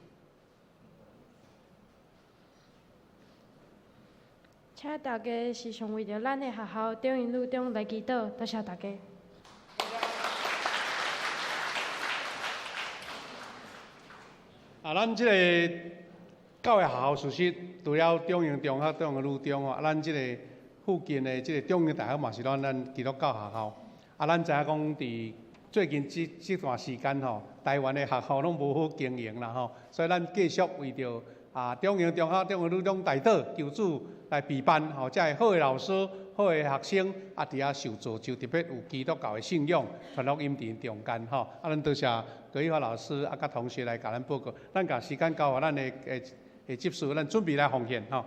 请大家时常为著咱的学校中英女中来祈祷，多谢大家。啊，咱這个教會學校事實除了中英中學、中英女中吼，啊，咱這个附近的這个中英大學嘛是咱基督教學校。啊，咱知影講佇最近這段時間吼，台灣的學校攏無好經營啦吼，所以咱繼續為著中英中學、中英女中代禱求主來備辦吼，遮个好的老師、好的學生啊，佇遐受造就，特別有基督教的信仰，傳福音佇𪜶中間吼。啊，咱多謝郭玉華老師啊，佮同學來共咱報告。咱共時間交予咱的執事，咱準備來奉獻吼。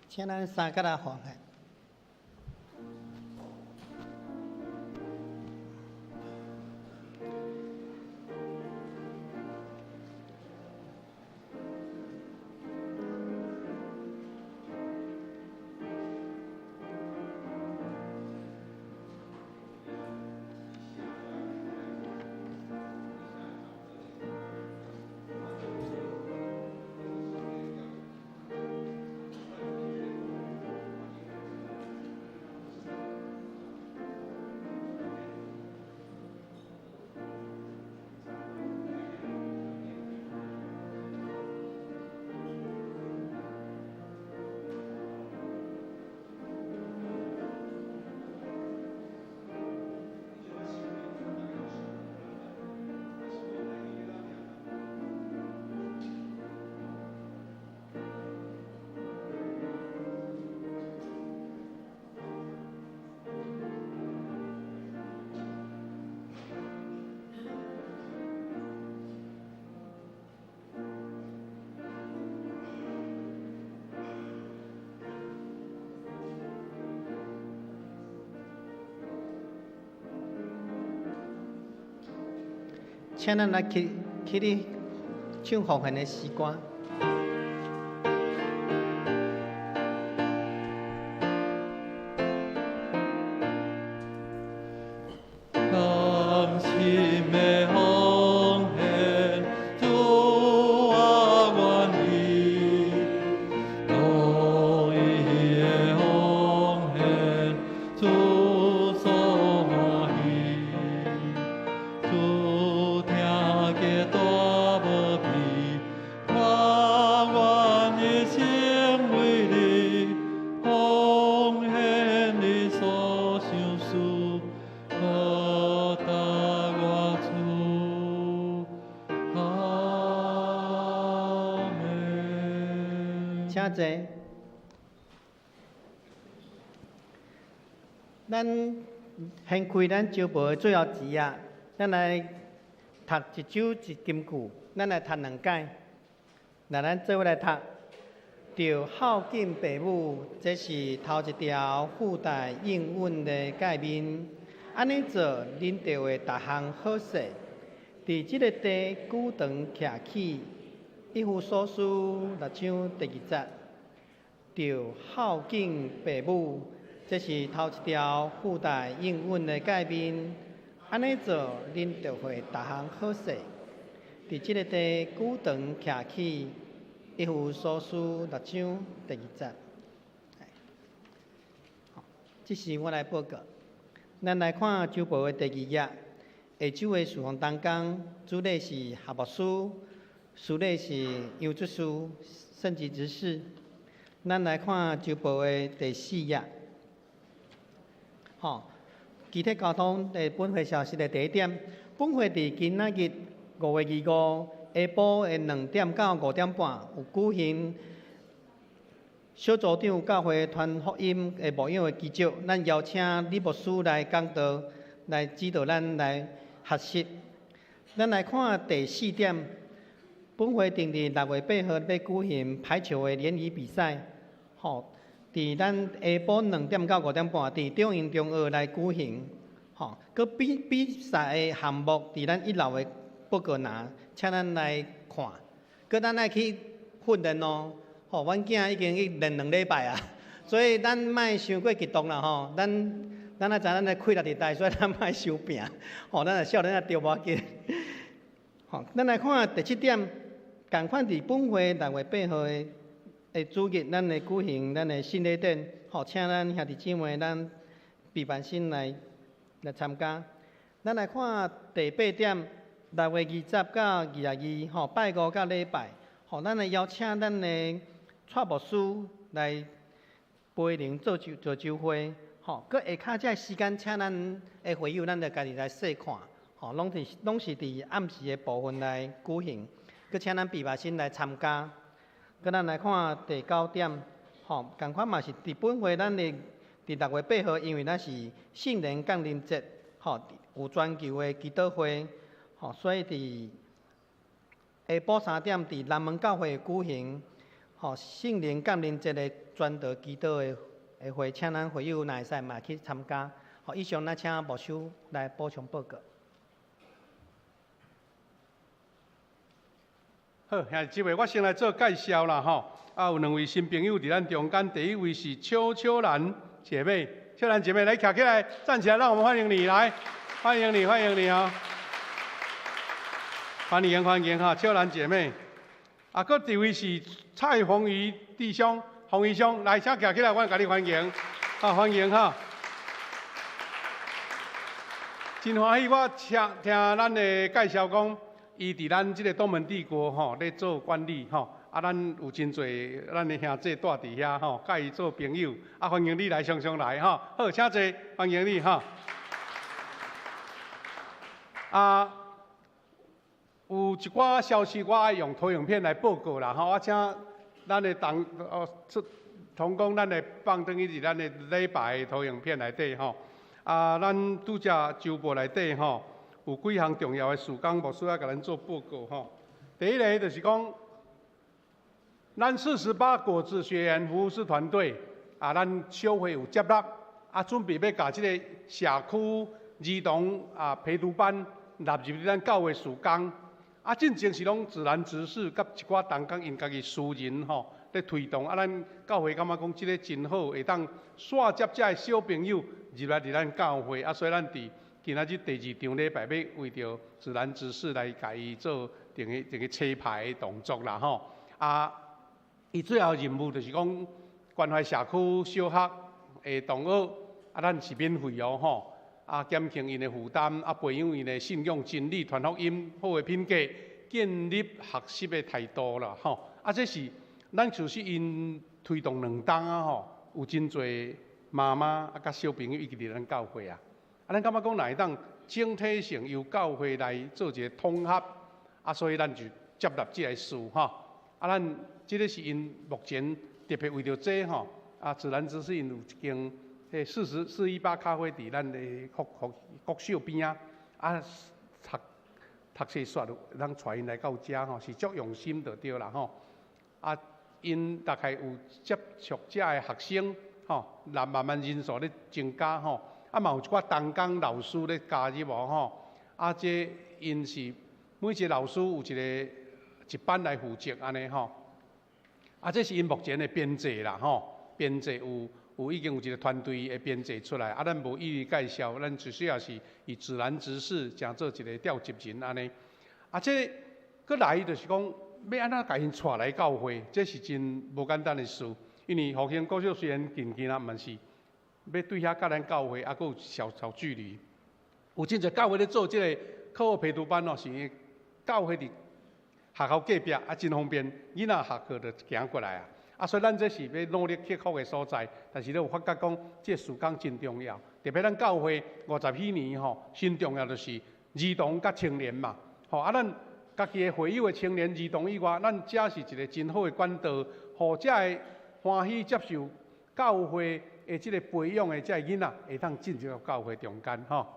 請咱三個來奉獻。請咱來起起立唱奉獻的詩歌。甘心的奉獻，主我願意，樂意的奉獻，主所歡喜。主聽見大無比，請坐。咱掀開咱周報的最後一頁，咱來讀一首一金句，咱來讀兩擺。來，咱做伙來讀。著孝敬爸母，這是頭一條附帶應允的誡命。按呢做，恁就會逐項好勢。佇這个地久長徛起，以弗所書六章第二節。著孝敬爸母，這是頭一條附帶應允的誡命。按呢做，恁就會逐項好勢。佇這个地久長徛起，以弗所書六章第二節。好，這是我來報告。咱來看周報的第二頁，下周的事奉同工，主禮是夏牧師，司禮是楊執事、聖級執事。咱來看周報的第四頁。吼，具體交通的本會消息的第一點，本會佇今仔日5月25下晡的2點到5點半有舉行小組長教會傳福音的牧養的基礎，咱邀請李牧師來講道，來指導咱來學習。咱來看第四點，本會定佇6月8號欲舉行排球的聯誼比賽，吼，佇咱下晡2點到5點半，佇中營中學來舉行，吼，閣比比賽的項目佇咱一樓的報告欄，請咱來看。閣咱愛去訓練哦，吼，阮囝已經去練兩禮拜啊，所以咱莫傷過激動啦吼，咱咱愛知咱的氣力佇佗，所以咱莫傷拼，吼，咱若少年仔著無要緊。吼，咱來看第七點，仝款佇本會6月8號的的主日，咱會舉行咱的聖禮典，吼，請咱兄弟姊妹咱備辦心來來參加。咱來看第八點，6月20到22，吼，拜五到禮拜，吼，咱來邀請咱的蔡牧師來陪靈做周做周會，吼，閣下跤這个時間，請咱的會友，咱就家己來細看，吼，攏是攏是佇暗時的部分來舉行，閣請咱備辦心來參加。閣咱來看第九點，吼，仝款嘛是佇本會咱的佇6月8號，因為咱是聖靈降臨節，吼，有全球的祈禱會，吼，所以佇下晡3點佇南門教會舉行，吼，聖靈降臨節的全球祈禱的的會，請咱會友若會使嘛去參加。吼，以上咱請牧師來補充報告。好，兄弟姊妹，我先來做介紹啦，吼。啊，有兩位新朋友佇咱中間，第一位是邱秋蘭姐妹，秋蘭姐妹來徛起來，站起來，讓我們歡迎你來，歡迎你，歡迎你啊！歡迎歡迎哈，秋蘭姐妹。啊，閣第二位是蔡宏宇弟兄，宏宇兄來，請徛起來，我共你歡迎，啊，歡迎哈。真歡喜，我聽聽咱的介紹講，伊佇咱這個東門帝國吼咧做管理吼，啊，咱有真濟咱的兄弟住佇遐吼，佮伊做朋友，啊，歡迎你來常常來吼，好，請坐，歡迎你吼。啊，有一寡消息我愛用投影片來報告啦吼，我請咱的同哦同工，咱的放轉去佇咱的禮拜的投影片內底吼。啊，咱拄則周報內底吼，有幾項重要的事工，牧師愛共咱做報告吼。第一个就是講，咱48果子學員服務師團隊啊，咱小會有接納，啊，準備欲共這个社區兒童啊陪讀班納入咱教會事工。啊，進前是攏自然執事佮一寡同工𪜶家己私人吼咧推動。啊，咱教會感覺講這个真好，會當煞接這个小朋友入來佇咱教會。啊，所以咱佇今仔日第二場禮拜欲為著自然執事來共伊做定個定個彩排的動作啦吼。啊，伊最後任務就是講關懷社區小學的同學，啊，咱是免費哦吼。啊，減輕𪜶的負擔，啊，培養𪜶的信仰真理、傳福音好的品格，建立學習的態度啦吼。啊，這是咱其實𪜶推動兩冬啊吼，有真濟媽媽啊，佮小朋友一直佇咱教會啊。啊，咱感覺講若會當整體性由教會來做一個統合，啊，所以咱就接納這个事吼。啊，咱這个是𪜶目前特別為著這吼，啊，自然知識𪜶有一間彼4418咖啡佇咱的國國國小邊仔，啊，讀讀冊煞有通帶𪜶來到遮吼，是足用心就對啦吼。啊，𪜶大概有接觸遮的學生吼，慢慢慢人數咧增加吼，啊嘛有一寡同工老師咧加入哦吼。啊，這𪜶是每一個老師有一個一班來負責按呢吼。啊，這是𪜶目前的編制啦吼，編制有有已經有一個團隊的編制出來，啊，咱無一一介紹，咱只需要是以自然知識成做一個調集人按呢。啊，這閣來就是講，欲按怎共𪜶帶來教會，這是真無簡單的事。因為復興國小雖然近近啊，嘛是欲對遐佮咱教會猶閣有小小距離。有真濟教會咧做這個課後陪讀班哦，是因為教會佇學校隔壁啊，真方便，囡仔下課就行過來啊。啊，所以咱這是欲努力克服的所在。但是你有發覺講，這個事工真重要，特別咱教會五十幾年吼，真重要就是兒童佮青年嘛。吼啊，咱家己的會友的青年兒童以外，咱遮是一個真好的管道，予遮的歡喜接受教會的這個培養的遮的囡仔，會當進入教會中間吼。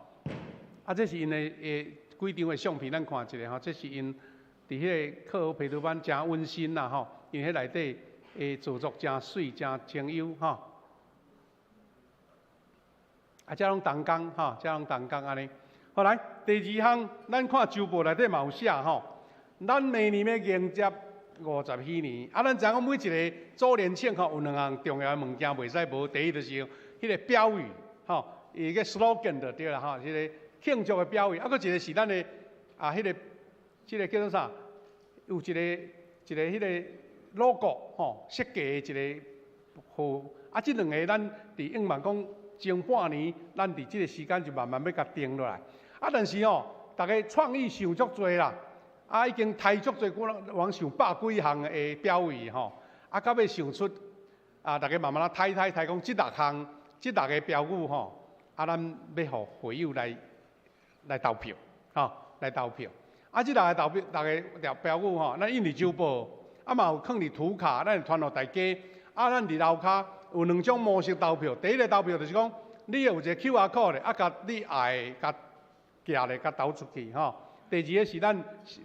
啊，這是𪜶的的幾張的相片，咱看一下吼。這是𪜶佇彼個課後陪讀班誠溫馨啦吼，因為彼內底的製作誠媠、誠清幽吼。啊，這攏同工吼，這攏同工按呢。好來，第二項，咱看週報內底嘛有寫吼，咱明年欲迎接五十禧年，啊，咱知影講每一個周年慶吼，有兩項重要的物件袂使無。第一就是彼個標語，吼，伊個 slogan 就對啦吼，這個慶祝的標語，啊，閣一個是咱的啊，彼個這個叫做啥？有一個一個彼個 logo 吼，設計的一個號，啊，這兩个咱佇應望講前半年，咱佇這個時間就慢慢欲共定落來。啊，但是吼，逐家創意想足濟啦，啊，已經提足濟，我往想百幾項的標語吼，啊，到尾想出，啊，逐家慢慢仔提提提講，這六項、這六个標語吼，啊，咱欲予會友來來投票，吼，來投票。啊，這六个投票，六个條標語吼，咱印佇週報，啊嘛有囥佇圖卡，咱會傳予大家。啊，咱佇樓跤有兩種模式投票。第一个投票就是講，你會有一個 QR code 啊，共你愛的共寄咧，共投出去吼。第二个是咱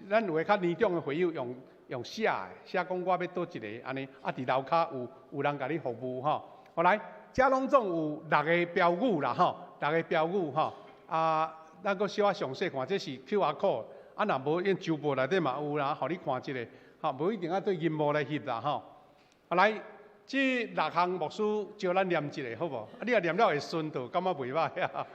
咱有的較年長的會友用用寫的，寫講我欲佗一个按呢，啊，佇樓跤有有人共你服務吼。好來，遮攏總有六个標語啦吼，六个標語吼。啊，咱閣小可詳細看，這是 QR code，啊，若無𪜶週報內底嘛有啦，予你看一下，吼，無一定愛對螢幕來翕啦吼。啊來，這六項牧師招咱念一下好無？啊，你若念了會順，就感覺袂䆀啊。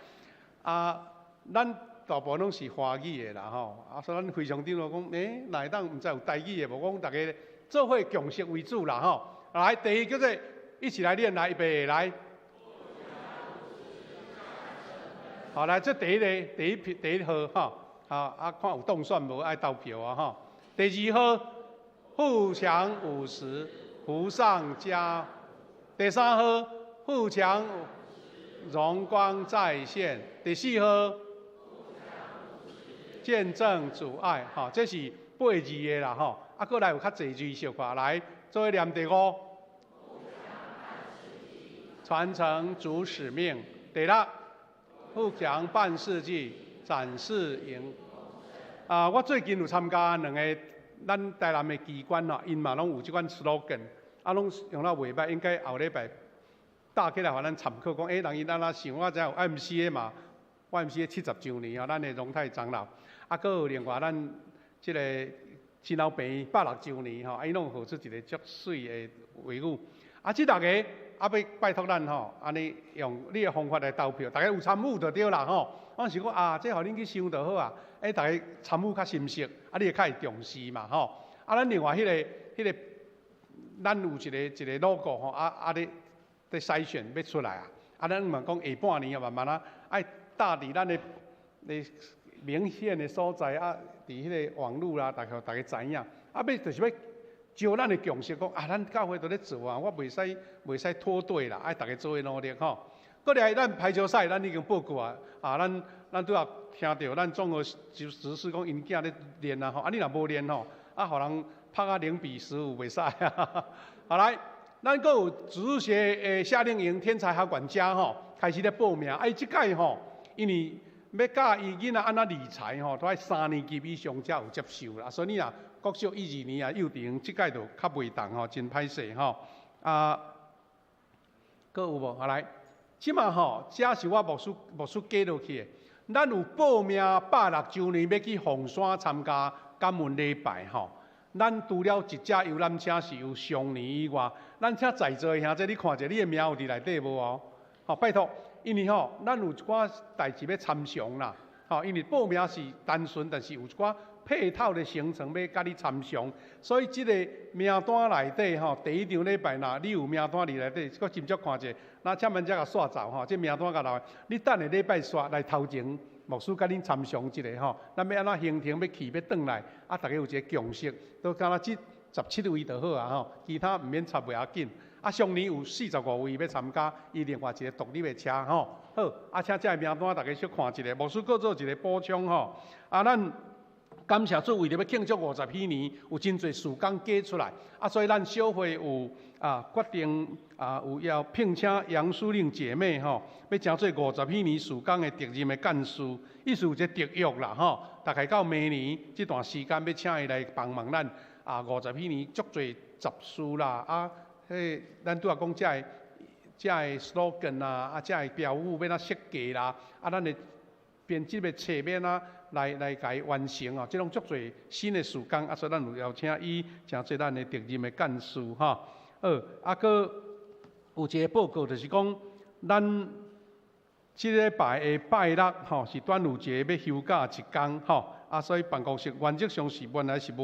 啊，咱大部分攏是華語的啦吼，啊，所以咱非常長老講，欸，若會當毋知有台語的無？講逐家做伙共識為主啦吼。來，第一叫做一起來念來，預備來。好，來，這第一個，第一票，第一號吼，好啊，看有當選無？愛投票啊吼。第二號，富強五十，福上加。第三號，富強榮光再現。第四號，見證主愛，吼，這是八字的啦吼。啊，閣來有較濟字小可來，做伙念第五，傳承主使命。第六，富強半世紀展示營。啊，我最近有參加兩個咱台南的機關吼，𪜶嘛攏有這款 slogan，啊，攏用了袂䆀，應該後禮拜搭起來，予咱參考，講，欸，人𪜶按怎想？我知影有 YMCA 嘛，YMCA 70週年吼，咱的榮泰長老，啊，閣有另外咱這個新老病院160週年吼，啊，伊攏有號出一個足媠的話語。啊，這六个啊，欲拜託咱吼，按呢用你的方法來投票，逐家有參與就對啦吼。我是講啊，這予恁去想就好啊。欸，逐家參與較深熟，啊，你會較會重視嘛吼。啊，咱另外彼个彼个，咱有一個一個 logo 吼，啊啊咧咧篩選欲出來啊。啊，咱嘛講下半年啊，慢慢仔愛搭佇咱的的明顯的所在啊，佇彼個網路啦，逐家逐家知影。啊，欲就是欲招咱的共識，講啊，咱教會都咧做啊，我袂使袂使脫隊啦，愛逐家做伙努力吼。閣來，咱排球賽，咱已經報過啊，啊，咱咱拄仔聽著咱綜合就執事講𪜶囝咧練啊吼，啊，你若無練吼，啊，予人拍啊0比15袂使啊。好來，咱閣有主日學的夏令營天才好管家吼，開始咧報名。啊，伊這屆吼，因為欲教伊囡仔按怎理財吼，都愛三年級以上才有接受啦。所以你若國小一二年啊，幼稚園這屆就較袂當吼，真歹勢吼。啊，閣有無？好來，這馬吼，這是我牧師加落去的。咱有報名160週年欲去鳳山參加感恩禮拜吼。咱除了一隻遊覽車是有雙年以外，咱請在座的兄弟，你看者，你的名有佇內底無哦？吼，拜託，因為吼，咱有一寡代誌欲參詳啦。吼，因為報名是單純，但是有一寡配套的行程欲佮你參詳，所以這个名單內底吼，第一場禮拜若你有名單佇內底，閣斟酌看者，那請問才共煞走吼，這名單共留，你等下禮拜煞來頭前。牧師佮恁參詳一下吼，咱欲按怎行程欲去欲轉來，啊，逐家有一个共識，都敢若這17位就好啊吼，其他毋免插袂要緊。啊，上年有45位欲參加，伊另外一个獨立的車吼，好，啊，請這个名單逐家小看一下，牧師閣做一个補充吼。啊，咱感謝主，為著欲慶祝50禧年，有真濟事工加出來，啊，所以咱小會有啊決定啊有要聘請楊淑玲姐妹吼，欲成做50禧年事工的特任的幹事，意思有一个特約啦吼，大概到明年這段時間欲請伊來幫忙咱啊50禧年足濟雜事啦，啊，彼咱拄仔講這个 slogan 啊，啊，這个標語欲按怎設計啦，啊，咱的編輯的冊欲按怎來共伊完成哦，這攏足濟新的事工，啊，所以咱有邀請伊成做咱的特任的幹事吼。好，啊，閣有一个報告，就是講咱這禮拜的拜六吼是端午節，欲休假一工吼，啊，所以辦公室原則上是原來是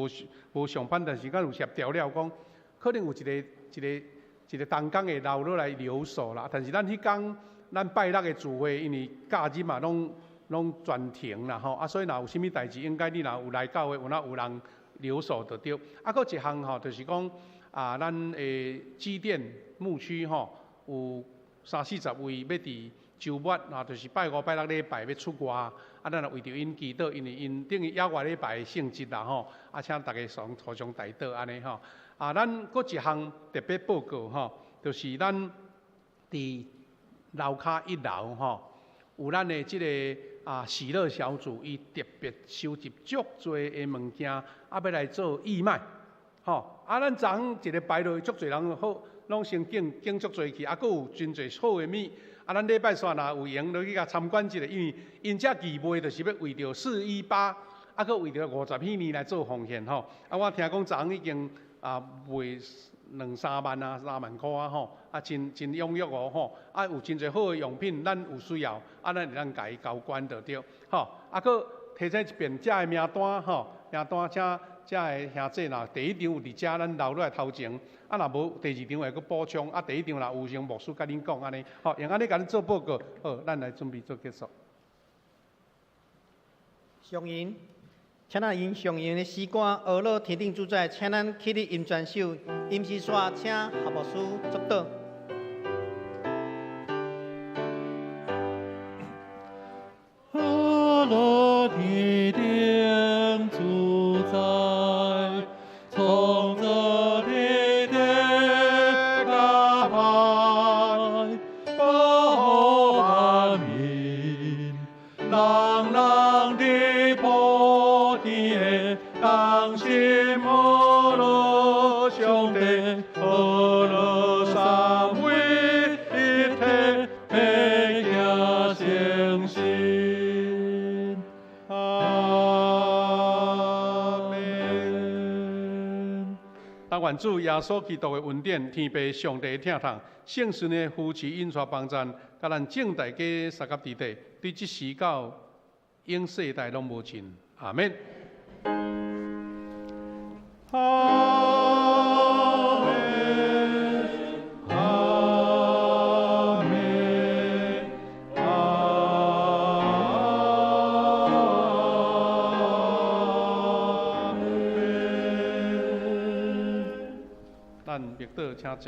無上班，但是咱有協調了講，可能有一個同工會留落來留守啦。但是咱彼工咱拜六的聚會，因為假日嘛攏全停啦吼，啊，所以若有啥物代誌，應該你若有來教會，有哪有人留守就對。啊，閣一項吼，就是講啊，咱的基甸牧區吼，有三四十位欲佇週末啊，就是拜五、拜六禮拜欲出外，啊，咱也為著𪜶祈禱，因為𪜶等於額外禮拜的性質啦吼，啊，請大家雙互相代禱按呢吼。啊，咱閣一項特別報告吼，就是咱佇樓跤一樓吼，有咱的這个啊喜樂小組，伊特別收集足濟的物件，啊，欲來做義賣，吼。啊，咱昨昏一个擺落去，足濟人好，攏先揀揀足濟去，啊，閣有真濟好的物。啊，咱禮拜三若有閒，落去共參觀一下，因為𪜶遮義賣就是欲為著418，啊，閣為著50禧年來做奉獻吼。啊，我聽講昨昏已經啊賣兩三萬啊，3萬箍啊吼，啊真真踴躍哦吼，啊有真濟好的用品，咱有需要，啊咱會當共伊交關就對，吼，啊閣提醒一遍，遮的名單吼，名單請遮的兄弟若第一張有佇遮，咱留落來頭前，啊若無第二張會閣補充，啊第一張若有先牧師共恁講按呢，吼，用按呢共恁做報告，好，咱來準備做結束。上銀。請咱用上銀的詩歌《呵咾天頂主宰》，請咱起立音專手，音詩煞請何牧師祝禱。呵咾天頂主宰，創造天地佮海，保護萬民，人人佇普天的同心呵咾上帝，呵咾三位一體，欲行誠實。阿們。但願主耶穌基督的恩典、天父上帝的疼痛、聖神的扶持、引帶幫贊，佮咱眾大家相佮佇底，對這時到永世代攏無盡。阿們。阿們，阿們，阿們。咱默禱，請坐。